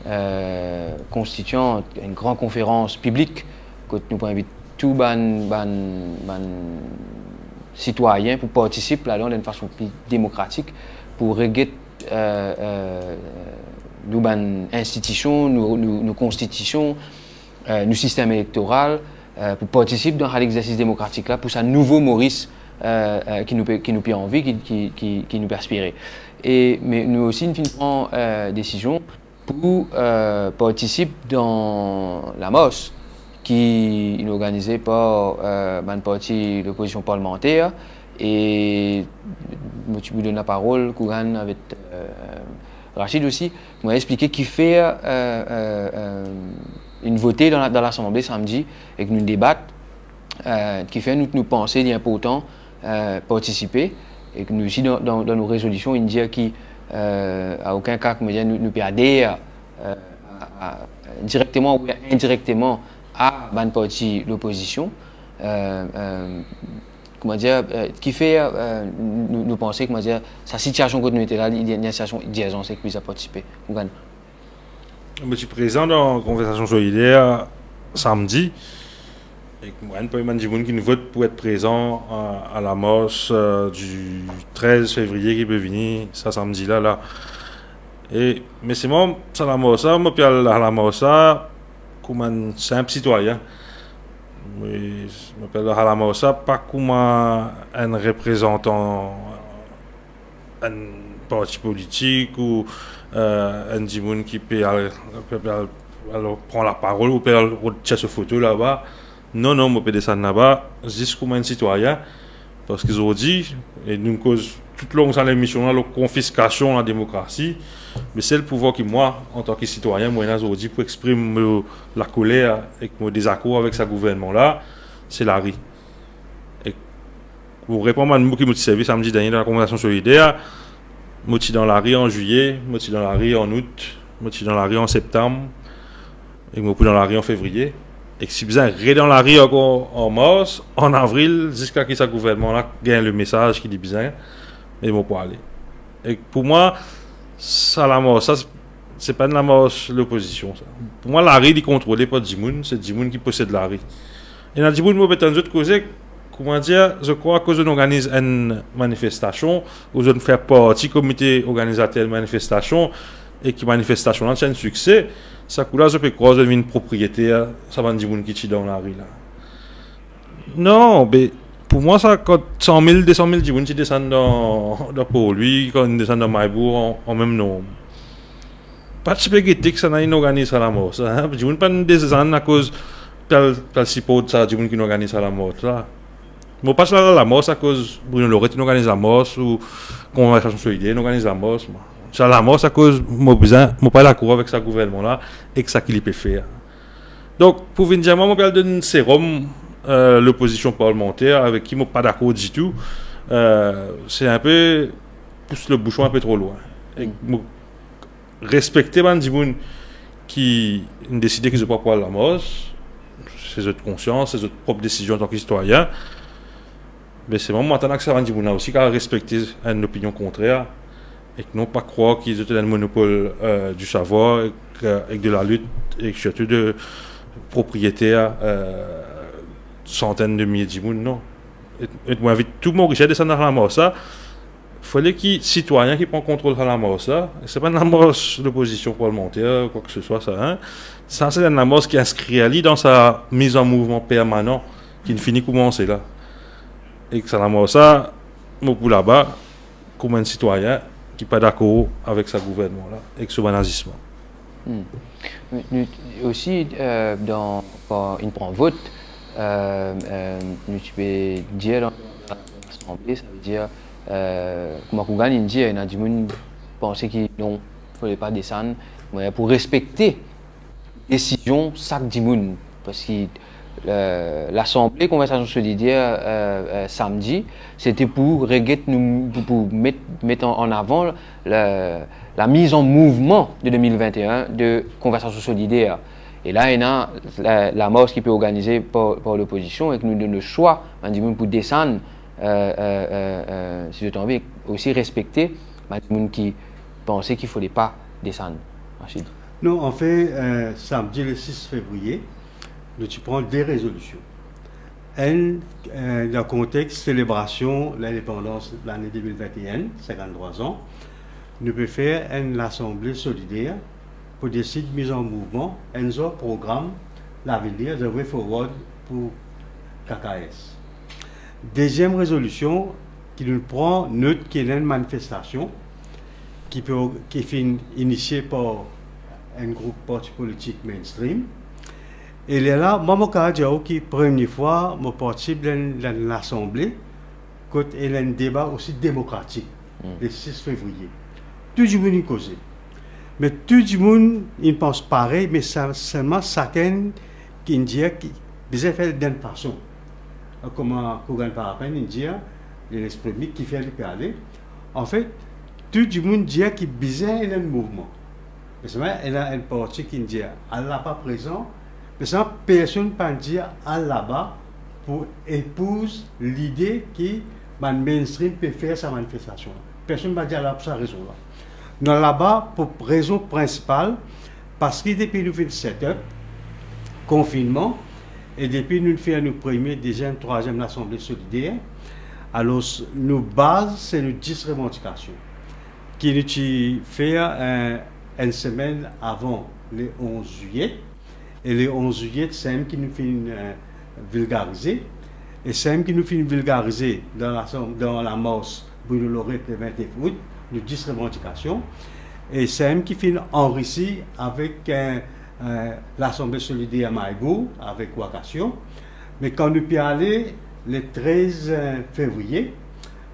euh, konstitian, enn gran konferans piblik kot nou pou invit tou bann, bann, bann sitwayin pou partisip ladan dan enn fason pli demokratik, pou reget, eh, eh, nou bann institision, nou, nou, nou konstitision, eh, nou sistem elektoral, eh, pou partisip dan sa legzersis demokratik la, pou sa nouvo Moris, eh, eh, ki nou pe, ki nou pe anvi, ki, ki, ki, ki nou pe aspire. E, me nou osi, nou finn pran, eh, desizion pou, eh, partisip dan lamars ki inn organize par, eh, bann parti lopozision parlmanter, e mo ti pou donn laparol Kougan avek, eh, Rachid osi, pou explike kifer, eh, eh, eh, inn vote dan la, dan Lasanble samdi ek nou debat, eh, kifer nou, nou panse li inportan, eh, partisipe, ek nou osi dan, dan, dan nou rezolision, inn dir ki, eh, a okenn ka, kouma dir, nou, nou pe ader, eh, a, a, direkteman ou indirekteman a bann parti lopozision. Eh, eh, kouma dir, eh, kifer, eh, nou, nou panse, kouma dir, sa sitiasion kot nou ete la, li, li enn sitiasion dirzans ek pou sa partisipe. Kougan. Mo ti prezan dan Konversasion Solider samdi. Ek mwa, enn parmi bann dimoun ki inn vot pou et prezan a, a lamars, eh, di trez fevriye ki pe vini, sa samdi la, la. E, me selman, sa lamars la, mo pe al a lamars la kouma enn sinp sitwayin. Mo, mo pe al a lamars la pa kouma enn reprezantan enn parti politik ou, eh, enn dimoun ki pe al, pe, pe al, al pran laparol ou pe al rod tir so foto laba. Non, non, mo pe desann laba zis kouma enn sitwayin. Parski zordi, e nou koz toutlong sa lemision la lor konfiskasion lademokrasi, me sel pouvwar ki mwa, antan ki sitwayin, mo ena zordi pou exprim mo lakoler ek mo dezakor avek sa gouvernman la, se lari. Ek Pou repran bann mo ki mo ti servi samdi dernie dan Lakonversasion Solider, mo ti dan lari an zilye, mo ti dan lari an out, mo ti dan lari an septam, e mo pou dan lari an fevriye. Ek si bizin, re dan lari ankor an mars, an avril, ziska ki sa gouvernman la gagn lemesaz ki li bizin, e mo pou ale. Ek pou mwa, sa lamars sa, se pa enn lamars lopozision, sa. Pou mwa, lari, li kontrole par dimoun, se dimoun ki posed lari. Ena dimoun, mo pe tann zot koze, kouma dir, zot krwar akoz zot organiz enn manifestasion, ou zot fer parti komite organizater enn manifestasion, e ki manifestasion la ti enn sikse, sa kou la, zot pe krwar zot vinn propriyeter sa bann dimoun ki ti dan lari la. Non, be, pou mwa, sa, kan san mil, de san mil dimoun ti desann dan, dan Port Louis, kan inn desann dan Maybour, an, an mem nonb. Pa ti pe gete kisannla inn organiz sa lamars la, en? Dimoun pa'nn desann akoz pe al, pe al siport sa dimoun ki'nn organiz sa lamars la. Mo pa ti al lamars akoz Bruno Lorette inn organiz lamars ou Konversasion Solider inn organiz lamars, mwa. Ti al lamars akoz mo bizin, mo pa dakor avek sa gouvernman la ek seki li pe fer. Donk, pou vinn dir mwa, mo pe al donn serom, eh, lopozision parlmanter avek ki mo pa dakor ditou, eh, se inpe pous lebouson inpe tro lwin. Ek mo respekte bann dimoun ki inn deside ki zot pa pou al lamars, se zot konsians, se zot prop desizion antan ki sitwayin. Me selman, mo atann a ki sa bann dimoun la osi kapav respekte enn opinion kontrer, ek non pa krwar ki zot ena enn monopol, eh, di savwar, ek, eh, ek de lalit, ek sirtou de propriyeter, eh, santenn de milye dimoun, non. Ek, ek mo invit tou Morisien desann dan lamars la, fode ki sitwayin ki pran kontrol sa lamars la, se pa enn lamars lopozision parlmanter, kwa ki se swa sa, en. Sa, se enn lamars ki inskrir li dan sa miz an mouvman permanan ki'nn fini koumanse la. Ek sa lamars sa, mo pou laba, kouma enn sitwayin ki pa dakor avek sa gouvernman la, ek so bann azisman. Hmm. Nou, nou osi, eh, dan, kan inn pran vot, eh, eh, nou ti pe dir dan, dan Lasanble, savedir, eh, kouma Kougan inn dir, ena dimoun panse ki non, fode pa desann, me pou respekte desizion sak dimoun, parski, eh, Lasanble Konversasion Solider, eh, eh, samdi, sete pou reget nou, pou, pou met, met an, an avan la, la miz an mouvman de de mil vinte-e-enn de Konversasion Solider. E la, ena la, lamars ki pe organize par, par lopozision, ek nou donn le swa, bann dimoun pou desann, eh, eh, eh, eh, si zot anvi, osi respekte bann dimoun ki panse ki fode pa desann. Rachid. Non, anfet, eh, samdi le sis fevriye, nou ti pran de rezolision. Enn, eh, dan kontex selebrasion lindepandans lane de mil vinte e enn, sinkant-trwa an, nou pe fer enn lasanble solider pou desid miz an mouvman enn zor program lavenir, the way forward pou K K S. Deziem rezolision ki nou pran not ki ena enn manifestasion ki pe, ki finn inisie par enn group parti politik mainstream. E lerla, mwa, mo kapav dir ou ki premie fwa mo partisip dan, dan lasanble kot ena enn deba osi demokratik, Hmm. le sis fevriye. Tou dimoun inn koze. Me tou dimoun inn pans parey, me sa, selman sakenn ki inn dir ki bizin fer dan enn fason. Kouma Kougan Parapen inn dir, li inn exprime kifer li pe ale. Anfet, tou dimoun dir ki bizin ena enn mouvman. Me selman ena enn parti ki inn dir, al laba prezan, me selman personn pa dir al laba pou epouz lide ki bann mainstream pe fer sa manifestasion la. Personn pa dir al laba pou sa rezon la. Nou al laba pou rezon prinsipal, parski depi nou finn set up, konfinnman, e depi nou fer nou premie, deziem, trwaziem lasanble solider, alor nou baz se nou dis revandikasion ki nou ti fer, eh, enn semenn avan le onz zilye, e le onz zilye, samem ki nou finn, eh, vilgarize, e samem ki nou finn vilgarize dan lasam-, dan lamars Bruno Lorette le vintnef out, nou dis revandikasion, e samem ki finn anrisi avek, eh, eh, lasanble solider Mahe-Bourg avek Wakasio. Me kan nou pe ale le trez, eh, fevriye,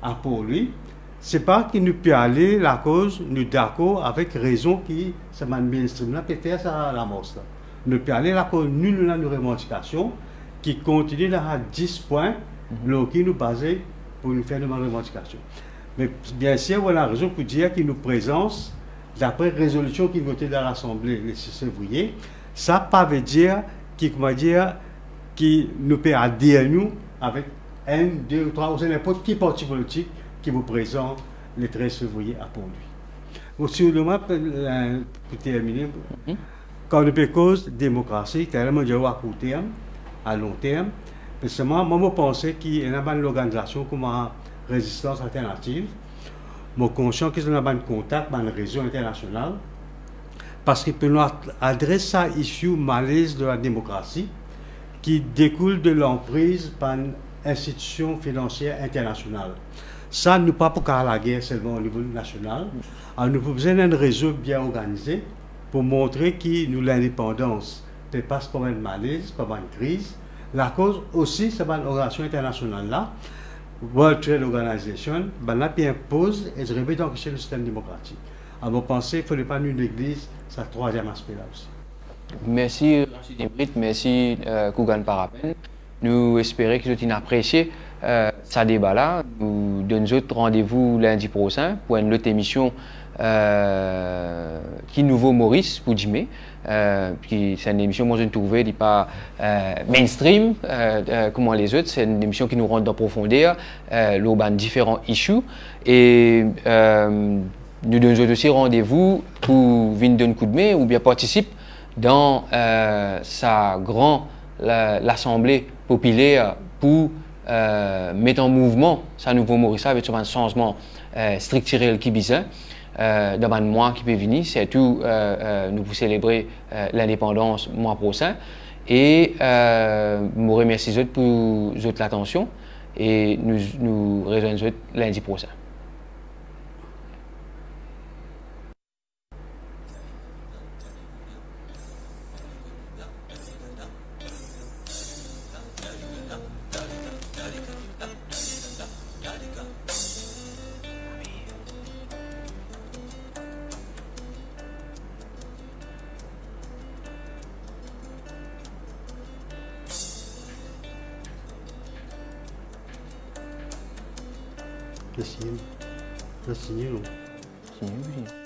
a Port-Louis, se pa ki nou pe ale lakoz nou dakor avek rezon ki sa bann mainstream la pe fer sa lamars la. Nou pe ale lakoz nou, nou ena nou revandikasion ki kontigne dan sa dis pwin Mhm. lor ki nou baze pou nou fer nou bann revandikasion. Me biensir, ou ena rezon pou dir ki nou prezans, dapre rezolision ki vote dan Lasanble le sis fevriye, sa pa ve dir ki, kouma dir, ki nou pe ader nou avek enn, de ou trwa, ouswa ninport ki parti politik ki pou prezan le trez fevriye a Port-Louis. Bon, si ou demann, eh, pou termine, Mhm. kan nou pe koz demokrasi, taler mo dir ou a kour term, a long term, me selman, mwa, mo panse ki ena bann lorganizasion kouma Rezistans Alternativ, mo konsian ki zot ena bann kontak, bann rezo internasional, parski pou nou ad-, adres sa issue malez de la demokrasi ki dekoul de lanpriz bann institision finansier internasional. Sa, nou pa pou kapav lager selman o nivo nasional, alor nou pou bizin enn rezo bien organize pou montre ki nou lindepandans pe pas par bann malez, par bann kriz, lakoz osi sa bann organizasion internasional la, World Trade Organization, bannla pe inpoz e remet an kestion nou sistenm demokratik. A mo panse, fode pa nou negliz sa trwaziem aspe la osi. Mersi, Rachid Imrit, mersi, eh, Kougan Parapen. Nou espere ki zot inn apresie, eh, sa deba la. Nou donn zot randevou lindi prosin pou enn lot emision, eh, ki Nouvo Moris pou dime, eh, ki se enn emision, mwa, zot trouve, li pa, eh, mainstream, eh, eh, kouma lezot. Se enn emision ki nou rant dan profonder, eh, lor bann diferan issue. E, eh, nou donn zot osi randevou pou vinn donn koudme oubien partisip dan, eh, sa gran la-, lasanble popiler pou, eh, met an mouvman sa Nouvo Moris la avek so bann sanzman, eh, striktirel ki bizin, eh, dan bann mwa ki pe vini, sirtou, eh, eh, nou pou selebre, eh, lindepandans mwa prosin. E, eh, mo remersi zot pou zot latansion e nou, nou rezwenn zot lindi prosin. Merci. Merci, non. Merci.